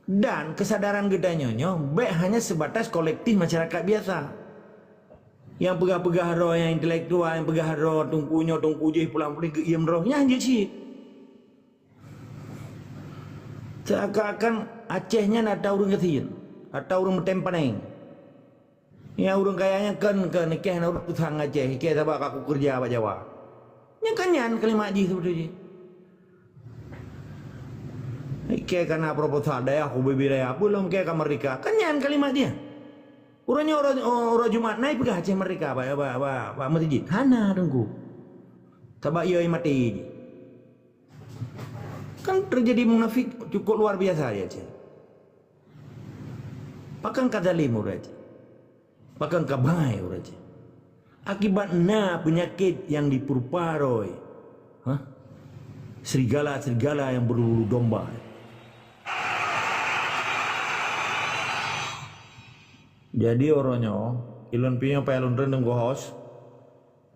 Dan keusadaran geutanyoe nyoe bék hanya sebatas kolektif masyarakat biasa. Nyang peugah-peugah droe, nyang intelektual, nyang peugah droe, teungku nyoe, teungku jih, pulang puléh geuiem droe, nyan jeuet cit. Seakan-akan Aceh nyan atra ureuëng gasien, atra ureuëng meutem paneng. Nyang ureuëng kaya nyan kon, kon, ikeh na ureuëng tusang Aceh, ikeh sabab ka kukeureuja bak Jawa. Nyan kan nyan kalimat jih sibeutôi jih. Ikeh ka na proposal dayah ubé-bé dayah, peue lom ikeh ka merdeka. Kan nyan kalimat jih. Uroe nyoe uroe, uroe Jumat na ipeugah Aceh merdeka bak, bak, bak, bak meuseujid. Hana teungku. Sabab ie maté jih. Kan terjadi munafik cukup luar biasa di Aceh. Pakon ka zalim ureuëng Aceh? Pakon ka bangai ureuëng Aceh? Akibat na peunyakét nyang dipeurupa droe. Hah? Serigala-serigala nyang berbulu domba. Jadi uroe nyoe, ilôn piôh payah lôn treun deungon host.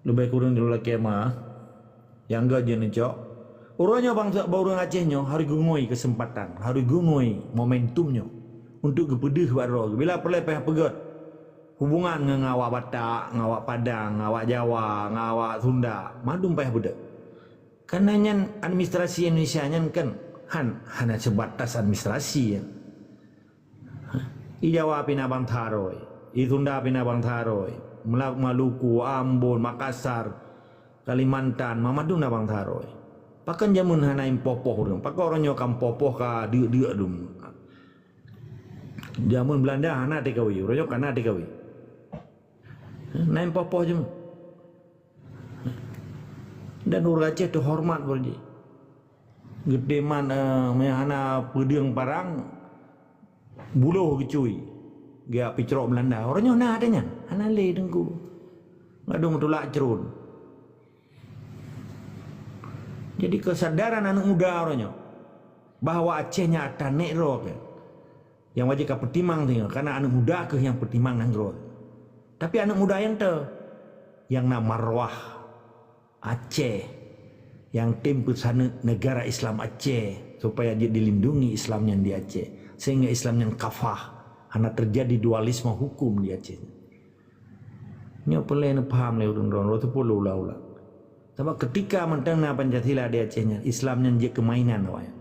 Leubeh kureueng di lulak kemah nyang gét jeuet neucok. Uroe nyoe bansa bak ureuëng Aceh nyoe harôh geungui keuseumpatan, harôh geungui momentum nyoe untuk geupeudeuh bak droe. Bila peureulée payah peugét hubungan ngon awak Batak, ngon awak Padang, ngon awak Jawa, ngon awak Sunda, mandum payah peugét. Karena nyan administrasi Indonesia nyan kan han, hana sebatas administrasi nyan. I Jawa pih na bansa droe, i Sunda pih na bansa droe, Mela-, Maluku, Ambon, Makassar, Kalimantan, mandum na bansa droe. Pakon jameun hana impoh-poh ureuëng? Pakon uroe nyoe ka impoh-poh ka deuk-deuk dum? Jameun Belanda hana T K W, uroe nyoe ka na T K W. Na impoh-poh jameun. Dan ureuëng Aceh teuhoreumat bak jih. Geuteuman, eh, meunyo hana peudeueng parang, buloh geucui. Geujak picrok Belanda. Uroe nyoe na ata nyan. Hana lé teungku. Gadôh meutulak cron. Jadi keusadaran aneuëk muda uroe nyoe bahwa Aceh nyan atra nek droe keuh. Nyang wajéb ka peutimang singoh, karena aneuëk muda keuh nyang peutimang nanggroe. Tapi aneuëk muda nyang te, nyang na marwah Aceh, nyang tem peusaneuk negara Islam Aceh, supaya jeuet dilindungi Islam nyan di Aceh, sehingga Islam nyan kafah, hana terjadi dualisme hukum di Aceh. Nyoe peureulée neupaham lé ureuëng droe, droe teupeu ulang-ulang. Sabab keutika mantong na Pancasila di Aceh nyan, Islam nyan jeuet keu mainan awaknyan.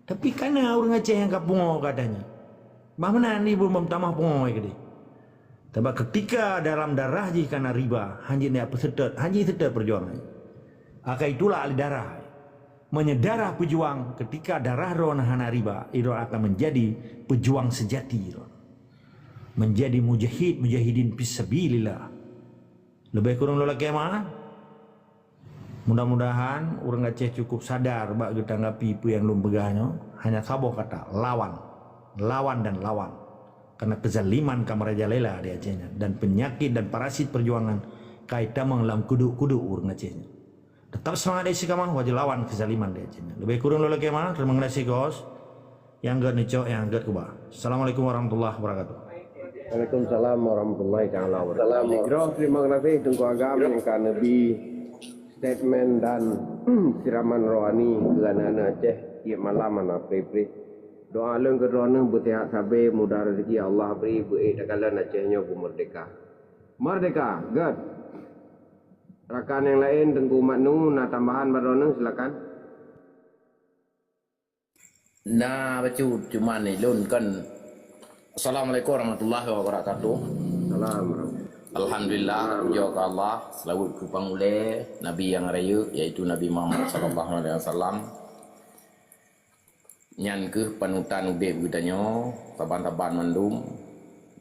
Tapi ka na ureuëng Aceh nyang ka pungoe katanya. Bah meunan ibu meutamah pungoe keudeh. Sabab keutika dalam darah jih ka na riba, hana jeuet peuseutôt, hana jeuet seutôt peujuangan. Akai tulak lé darah. Meunyoe darah peujuang, keutika darah droe hana riba, droe akan menjadi pejuang sejati droe. Menjadi mujahid, mujahidin fisabilillah. Leubeh kureueng lôn lakée meu'ah. Mudah-mudahan ureuëng Aceh cukup sadar bak geutanggapi peue nyang lôn peugah nyoe. Hanya saboh kata, lawan. Lawan dan lawan. Karena kezaliman ka merajalela di Aceh nyan. Dan penyakit dan parasit perjuangan ka itamong lam kuduk-kuduk ureuëng Aceh nyan. Tetap semangat istiqamah, wajib lawan kezaliman di Aceh nyan. Leubeh kureueng lôn lakée meu'ah, terima kasih, Gus. Nyang gét neucok, nyang gét keubah. Assalamualaikum warahmatullahi wabarakatuh. Waalaikumsalam warahmatullahi taala wabarakatuh. Droe terima kasih Teungku Agam nyang ka neubi statement dan siraman rohani keu aneuk-aneuk Aceh tiep malam hana preh-preh. Doa lôn keu droeneuh beusihat sabe, mudah rezeki Allah bri, beuék takalon Aceh nyoe beumeurdeka. Merdeka, gét. Rakan nyang laén, Teungku Mat Nu, na tambahan bak droeneuh, silakan. Na bacut, cuman ilôn kan. Assalamualaikum warahmatullahi wabarakatuh. Salam. Alhamdulillah, pujoe keu Allah, seulaweuet keu Pangulée Nabi nyang rayeuk, yaitu Nabi Muhammad sallallahu alaihi wasallam. Nyan kheueh panutan udeb geutanyoe saban-saban mandum.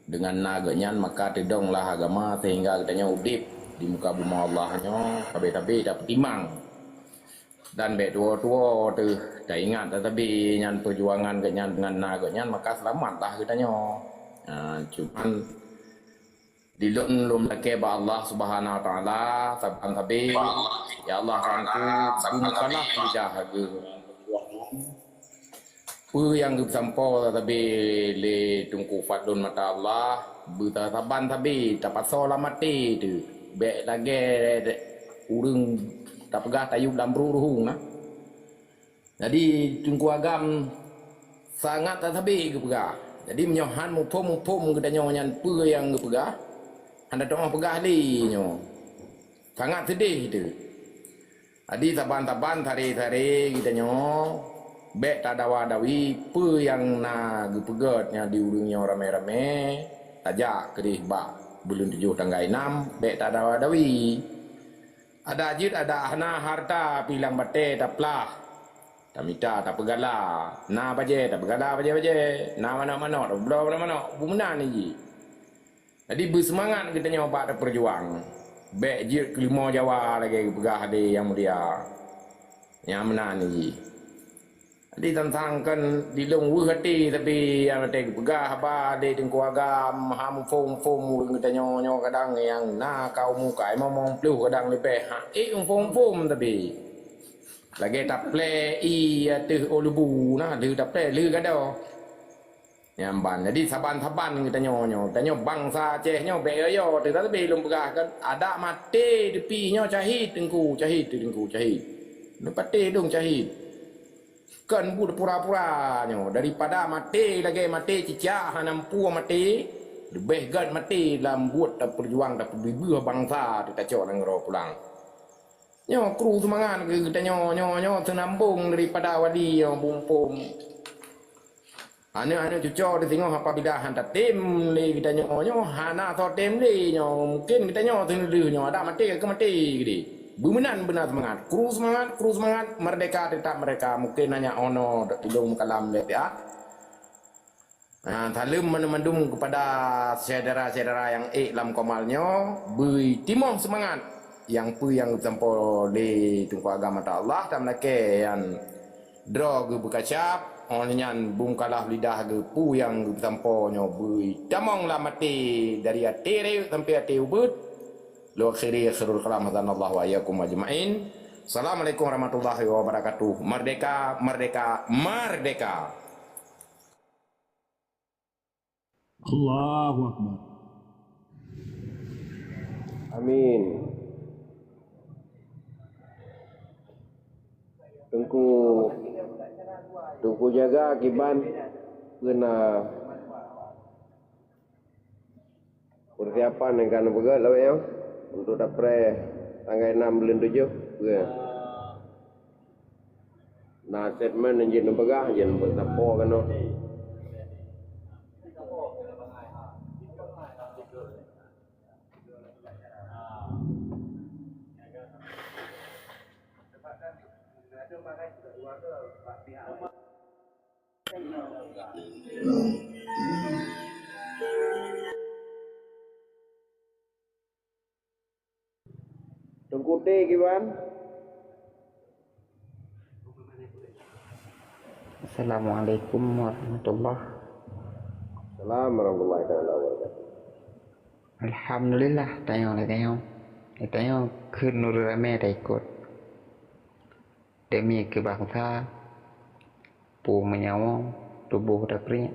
Deungon na geuhnyan maka teudong lah agama sehingga geutanyoe udeb di muka bumoe Allah nyoe sabe-sabe tapeutimang. Dan bék tuwoe-tuwoe teuh taingat tatabi nyan peujuangan geuhnyan deungon na geuhnyan, maka seulamat lah geutanyoe. Ha, cuman di lôn lôn lakée bak Allah Subhanahu Wa Taala saban sabe, ya Allah, Tuhanku, beukalah lidah geuh. Peue nyang geupeusampoe tabi lé Teungku Fadlon mata Allah, beusaban sabe tapasoe lam até teuh. Bék lagée ureuëng tapeugah tayub lam ruruhung na. Jadi Teungku Agam sangat tasabe geupeugah. Jadi meunyoe han muphom-muphom geutanyoe nyan peue nyang geupeugah, hana teuoh peugah lé nyoe. Sangat seudeh teuh. Jadi saban-saban sare-sare geutanyoe bék tadawa-dawi peue nyang na geupeugét nyan di ureuëng nyoe ramé-ramé, tajak keudeh bak buleuen tujoh tanggai nam, bék tadawa-dawi. Adak jeuet adak hana hareuta pih lam batée taplah. Tamita tapeugala, na bajée tapeugala bajée-bajée, na manok-manok tapeubloe manok-manok, beu meunan jih. Jadi beuseumangat geutanyoe bak tapeujuang. Bék jeuet keu leumo Jawa lagée geupeugah lé nyang mulia. Nyang meunan jih. Jadi tantang kan di lôn weueh até, tapi nyang watée geupeugah haba lé Teungku Agam, ha muphom-phom ureuëng geutanyoe nyoe kadang nyang na ka umu ka limong ploh kadang leubeh, ha ék muphom-phom tapi. Lagée taplée ié ateueh ôk leubu na, lheueh taplée lheueh gadôh. Nyan ban. Jadi saban-saban geutanyoe nyoe, tanyoe bansa Aceh nyoe bék yo-yo teuh, tapi lôn peugah kan, adak maté teupie nyoe syahid Teungku, syahid Teungku, syahid. Neupatéh dong syahid. Kon buet pura-pura nyoe, daripada maté lagée maté cicak hana mampu maté, leubeh gét maté lam buet tapeujuang tapeubeubaih bansa teuh tacok nanggroe pulang. Nyoe kru seumangat keu geutanyoe, nyoe, nyoe seunambong daripada wali nyoe bumpom. Aneuëk-aneuëk cucoe teuh singoh apabila han tatem lé geutanyoe nyoe, hana soe tem lé nyoe, mungken geutanyoe teuh neudeuh nyoe, adak maté ka maté keudeh. Beumeunan beuna seumangat. Kru seumangat, kru seumangat, merdeka tetap merdeka. Mungken hanya ono ilong meukalam lé piah. Ha, saleuem mandum-mandum keupada syedara-syedara nyang ék lam komal nyoe, beu timoh seumangat nyang peue nyang geusampoe lé Teungku Agam mata Allah, dan meulakée nyan droe geuh beukacab, óh lheueh nyan bungkalah lidah geuh peue nyang geusampoe nyoe beu tamong lam até dari até rayeuk sampoe até ubeut. Lôn akhiri, khairul kalam hadanallahu wa iyyakum ajma'in. Assalamualaikum warahmatullahi wabarakatuh. Merdeka, merdeka, merdeka. Allahu Akbar. Amin. Teungku, Teungku jaga kiban keu na persiapan nyang ka neupeugét lawét nyoe. Untuk dapreh tanggai enam buleuen tujoh, peue? Na statement jeuet neupeugah, jeuet neupeugah sapo keunoe. Teungku T kiban? Assalamualaikum warahmatullah. Salam warahmatullahi taala wabarakatuh. Alhamdulillah, tanyoe lagèe nyoe. Tanyoe kheun ureueng ramè taikot. Demi keu bansa, peue meunyawöng, tuboh tapriek.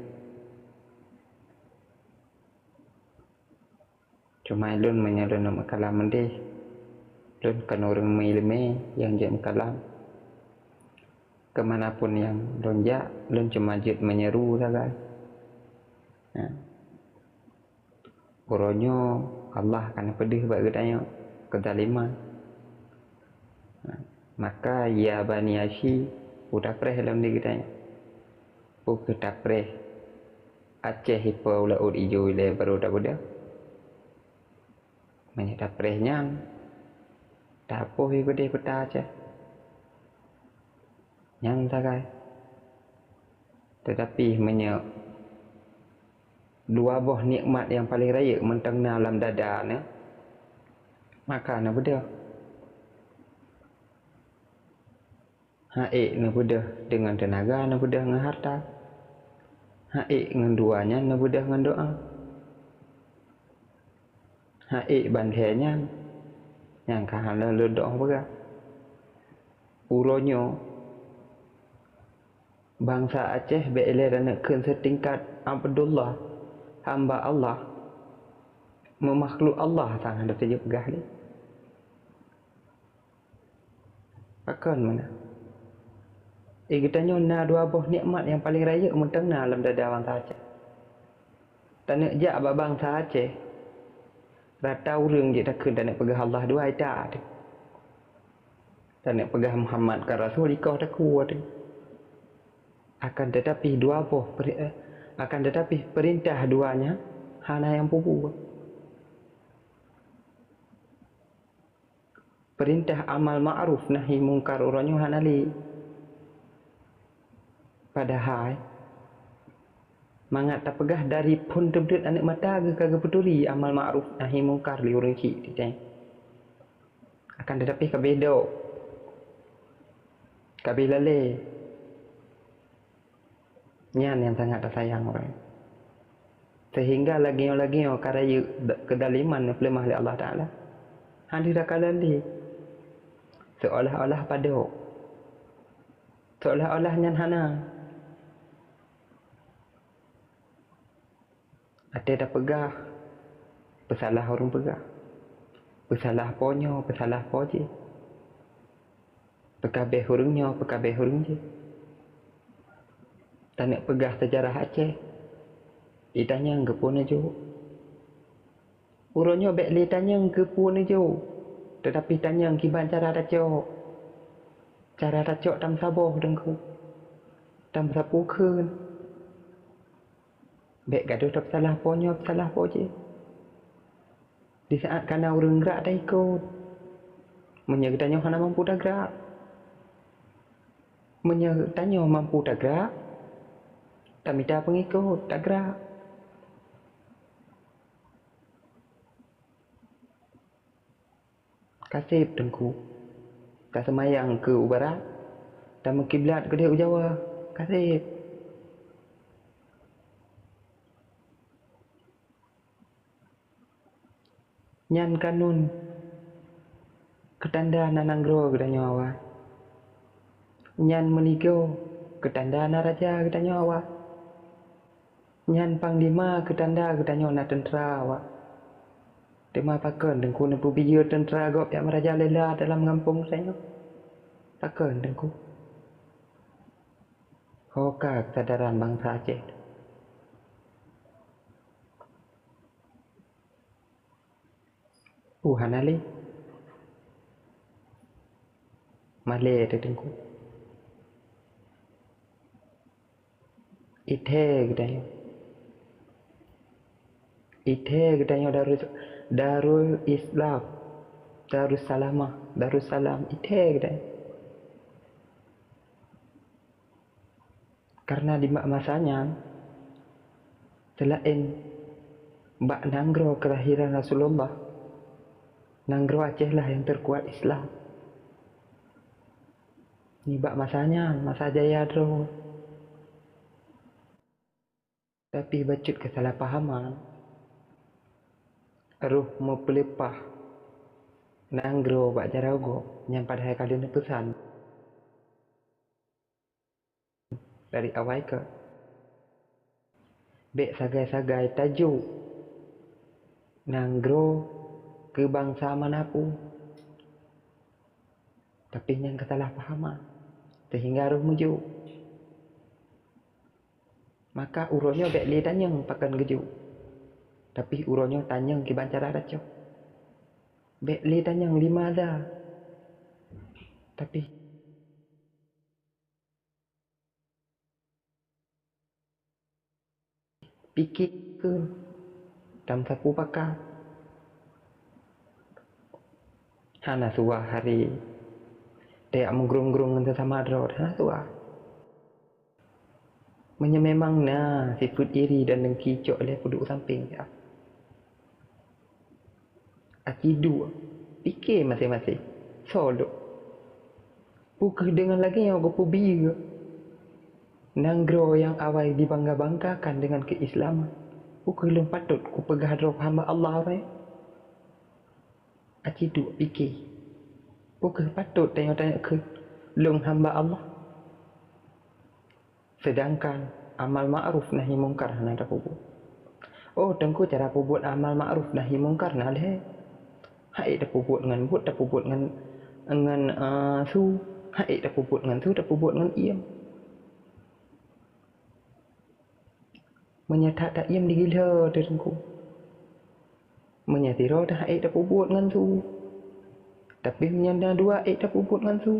Cuma lôn meunyoe lôn neuk meukalam meudeh, lôn kon ureueng meuileumèe nyang jeuet meukalam. Keumanapun nyang lôn jak, lôn cuma jeuet meunyeru sagai. Nah, uroe nyoe Allah ka neupeudeuh bak geutanyoe keuzaliman. Nah, maka ya bani Hashim, peue tapreh lom di geutanyoe. Peue kheueh tapreh Aceh ipo u laôt ijo ilèe barô tabeudôh? Meunyoe tapreh nyan, tapoh ié beudeh peuta Aceh. Nyan sagai. Teutapi meunyoe dua boh nikmat nyang paleng rayeuk mantong na lam dada neuh, maka neubeudôh. Ha'ék neubeudôh deungon teunaga, neubeudôh ngon hareuta. Ha'ék ngon dua nyan neubeudôh ngon doá. Ha'ék ban lhèe nyan, nyang ka hana lôn dong peugah. Uroe nyoe, bansa Aceh bèk ilèe taneuk kheun seutingkat Abdullah, hamba Allah, meumakhluk Allah sang hana teujeuet peugah lé. Pakon meunan? Eh, geutanyoe na dua boh nikmat nyang paleng rayeuk mantong na lam dada bansa Aceh. Taneuk jak bak bansa Aceh, rata ureueng jeuet takheun taneuk peugah Allah dua, ita teuh. Taneuk peugah Muhammad ka rasul, ikoh takue teuh. Akan teutapi dua boh peri-, eh, akan teutapi peurintah dua nyan hana nyang peubuet. Peurintah amal ma'ruf nahi mungkar uroe nyoe hana lé. Padahai, mangat tapeugah dari phon teubiet aneuk mata geuh ka geupeuturi amal ma'ruf nahi mungkar lé ureueng chik teuntèe. Akan teutapi ka bèk dok, ka bèk lalè. Nyan nyang sangat tasayang uroe nyoe. Seuhingga lagèe nyoe-lagèe nyoe ka rayeuk keudaliman neupeuleumah lé Allah Taala. Hana takalon lé. Seolah-olah padok. Seolah-olah nyan hana. Watèe tapeugah, peusalah ureueng peugah. Peusalah po nyoe, peusalah po jih. Peukabeh ureueng nyoe, peukabeh ureueng jih. Taneuk peugah seujarah Aceh. Itanyong keupeue neujok. Uroe nyoe bèk lé tanyong keupeue neujok, teutapi tanyong kiban cara tacok. Cara tacok tameusaboh teungku. Tameusapeue kheun. Bèk gadôh tapeusalah po nyoe, peusalah po jih. Di saat kana ureueng grak taikot. Meunyoe geutanyoe hana mampu tagrak. Meunyoe tanyoe mampu tagrak, tamita peungikot tagrak. Kaseb teungku, taseumayang keu u barat, tameukiblat keudeh u Jawa, kaseb. Nyan kanun keutanda na nanggroe geutanyoe awai. Nyan meunigoe keutanda na raja geutanyoe awai. Nyan panglima keutanda geutanyoe na teuntra awai. Teuma pakon teungku neupeubiyeu teuntra gob nyang merajalela dalam gampông tanyoe? Pakon teungku? Ho ka keusadaran bansa Aceh. hana lé. Malée teuh Teungku. Ithée geutanyoe. Ithée geutanyoe Darul, Darul Islam, Darussalamah, Darussalam, ithée geutanyoe. Karena di ma-, masa nyan, seulaén bak nanggroe keulahiran Rasulullah, nanggroe Aceh lah nyang teukuat Islam. Nibak masa nyan, masa jaya droe. Tapi bacut keusalahpahaman, roh meupeuleupah nanggroe bak jaroe gob nyang padahai ka lheueh neupeusan. Dari awai keu bék sagai-sagai tajok nanggroe keu bansa manapun. Tapi nyan keusalahpahaman, sehingga roh meujok. Maka uroe nyoe bék lé tanyong pakon geujok. Tapi uroe nyoe tanyong kiban cara tacok. Bék lé tanyong limaza. Tapi pike keu tameusapeue pakat. Hana suah hari tajak meugrong-grong ngon sesama droe, hana suah. Meunyoe memang na sifeuet iri dan dengki, cok lé peuduek sampéng. Aci duek, pike maséng-maséng. Soe lôn? Peu kheueh deungon lagée nyoe geupeubiyeu nanggroe nyang awai dibangga-banggakan deungon keuislaman? Peu kheueh lôn patot kupeugah droe hamba Allah awai? Aci duek pike. Peu kheueh patot tanyoe-tanyoe kheun lôn hamba Allah? Seudangkan amal ma'ruf nahi mungkar hana tapeubuet. Oh, Teungku, cara peubuet amal ma'ruf nahi mungkar na lhée. Ha'ék tapeubuet ngon buet, tapeubuet ngon, ngon, eh, su. Ha'ék tapeubuet ngon su, tapeubuet ngon iem. Meunyoe that taiem digiloe teuh Teungku. Meunyoe sidroe teuh ha'ék tapeubuet ngon su. Tapi meunyoe na dua ha'ék tapeubuet ngon su.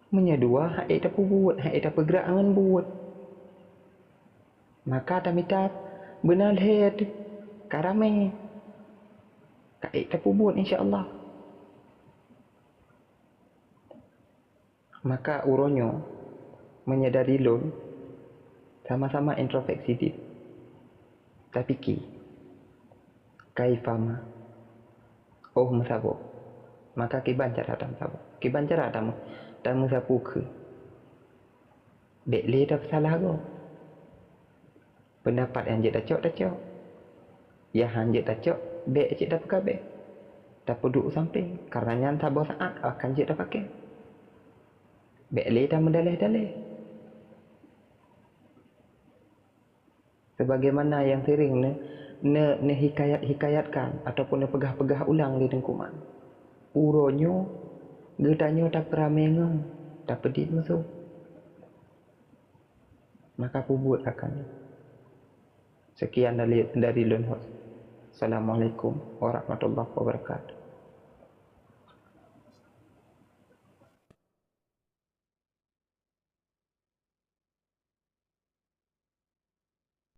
Meunyoe dua ha'ék tapeubuet, ha'ék tapeugrak ngon buet. Maka tamita beuna lhée teuh ka ramé. Ka ék tapeubuet insya Allah. Maka uroe nyoe, meunyoe dari lôn, sama-sama introspeksi diri. Tapike, kaifama, oh meusaboh, maka kiban cara tameusaboh. Kiban cara tameu-, tameusapeue kheun. Bék lé tapeusalah gob. Peundapat nyang jeuet tacok, tacok. Nyang han jeuet tacok, bék cit tapeugabée. Tapeuduek sampéng, karna nyan saboh saát akan jeuet tapaké. Bék lé tameudaleh-daleh. Sebagaimana nyang sering ne, ne, neuhikayat-hikayatkan ataupun neupeugah-peugah ulang lé Teungku Man. Uroe nyoe geutanyoe tapeuramé ngon tapeudiet musoh. Maka peubuet akan nyan. Sekian dari, dari lôn. Assalamualaikum warahmatullahi wabarakatuh.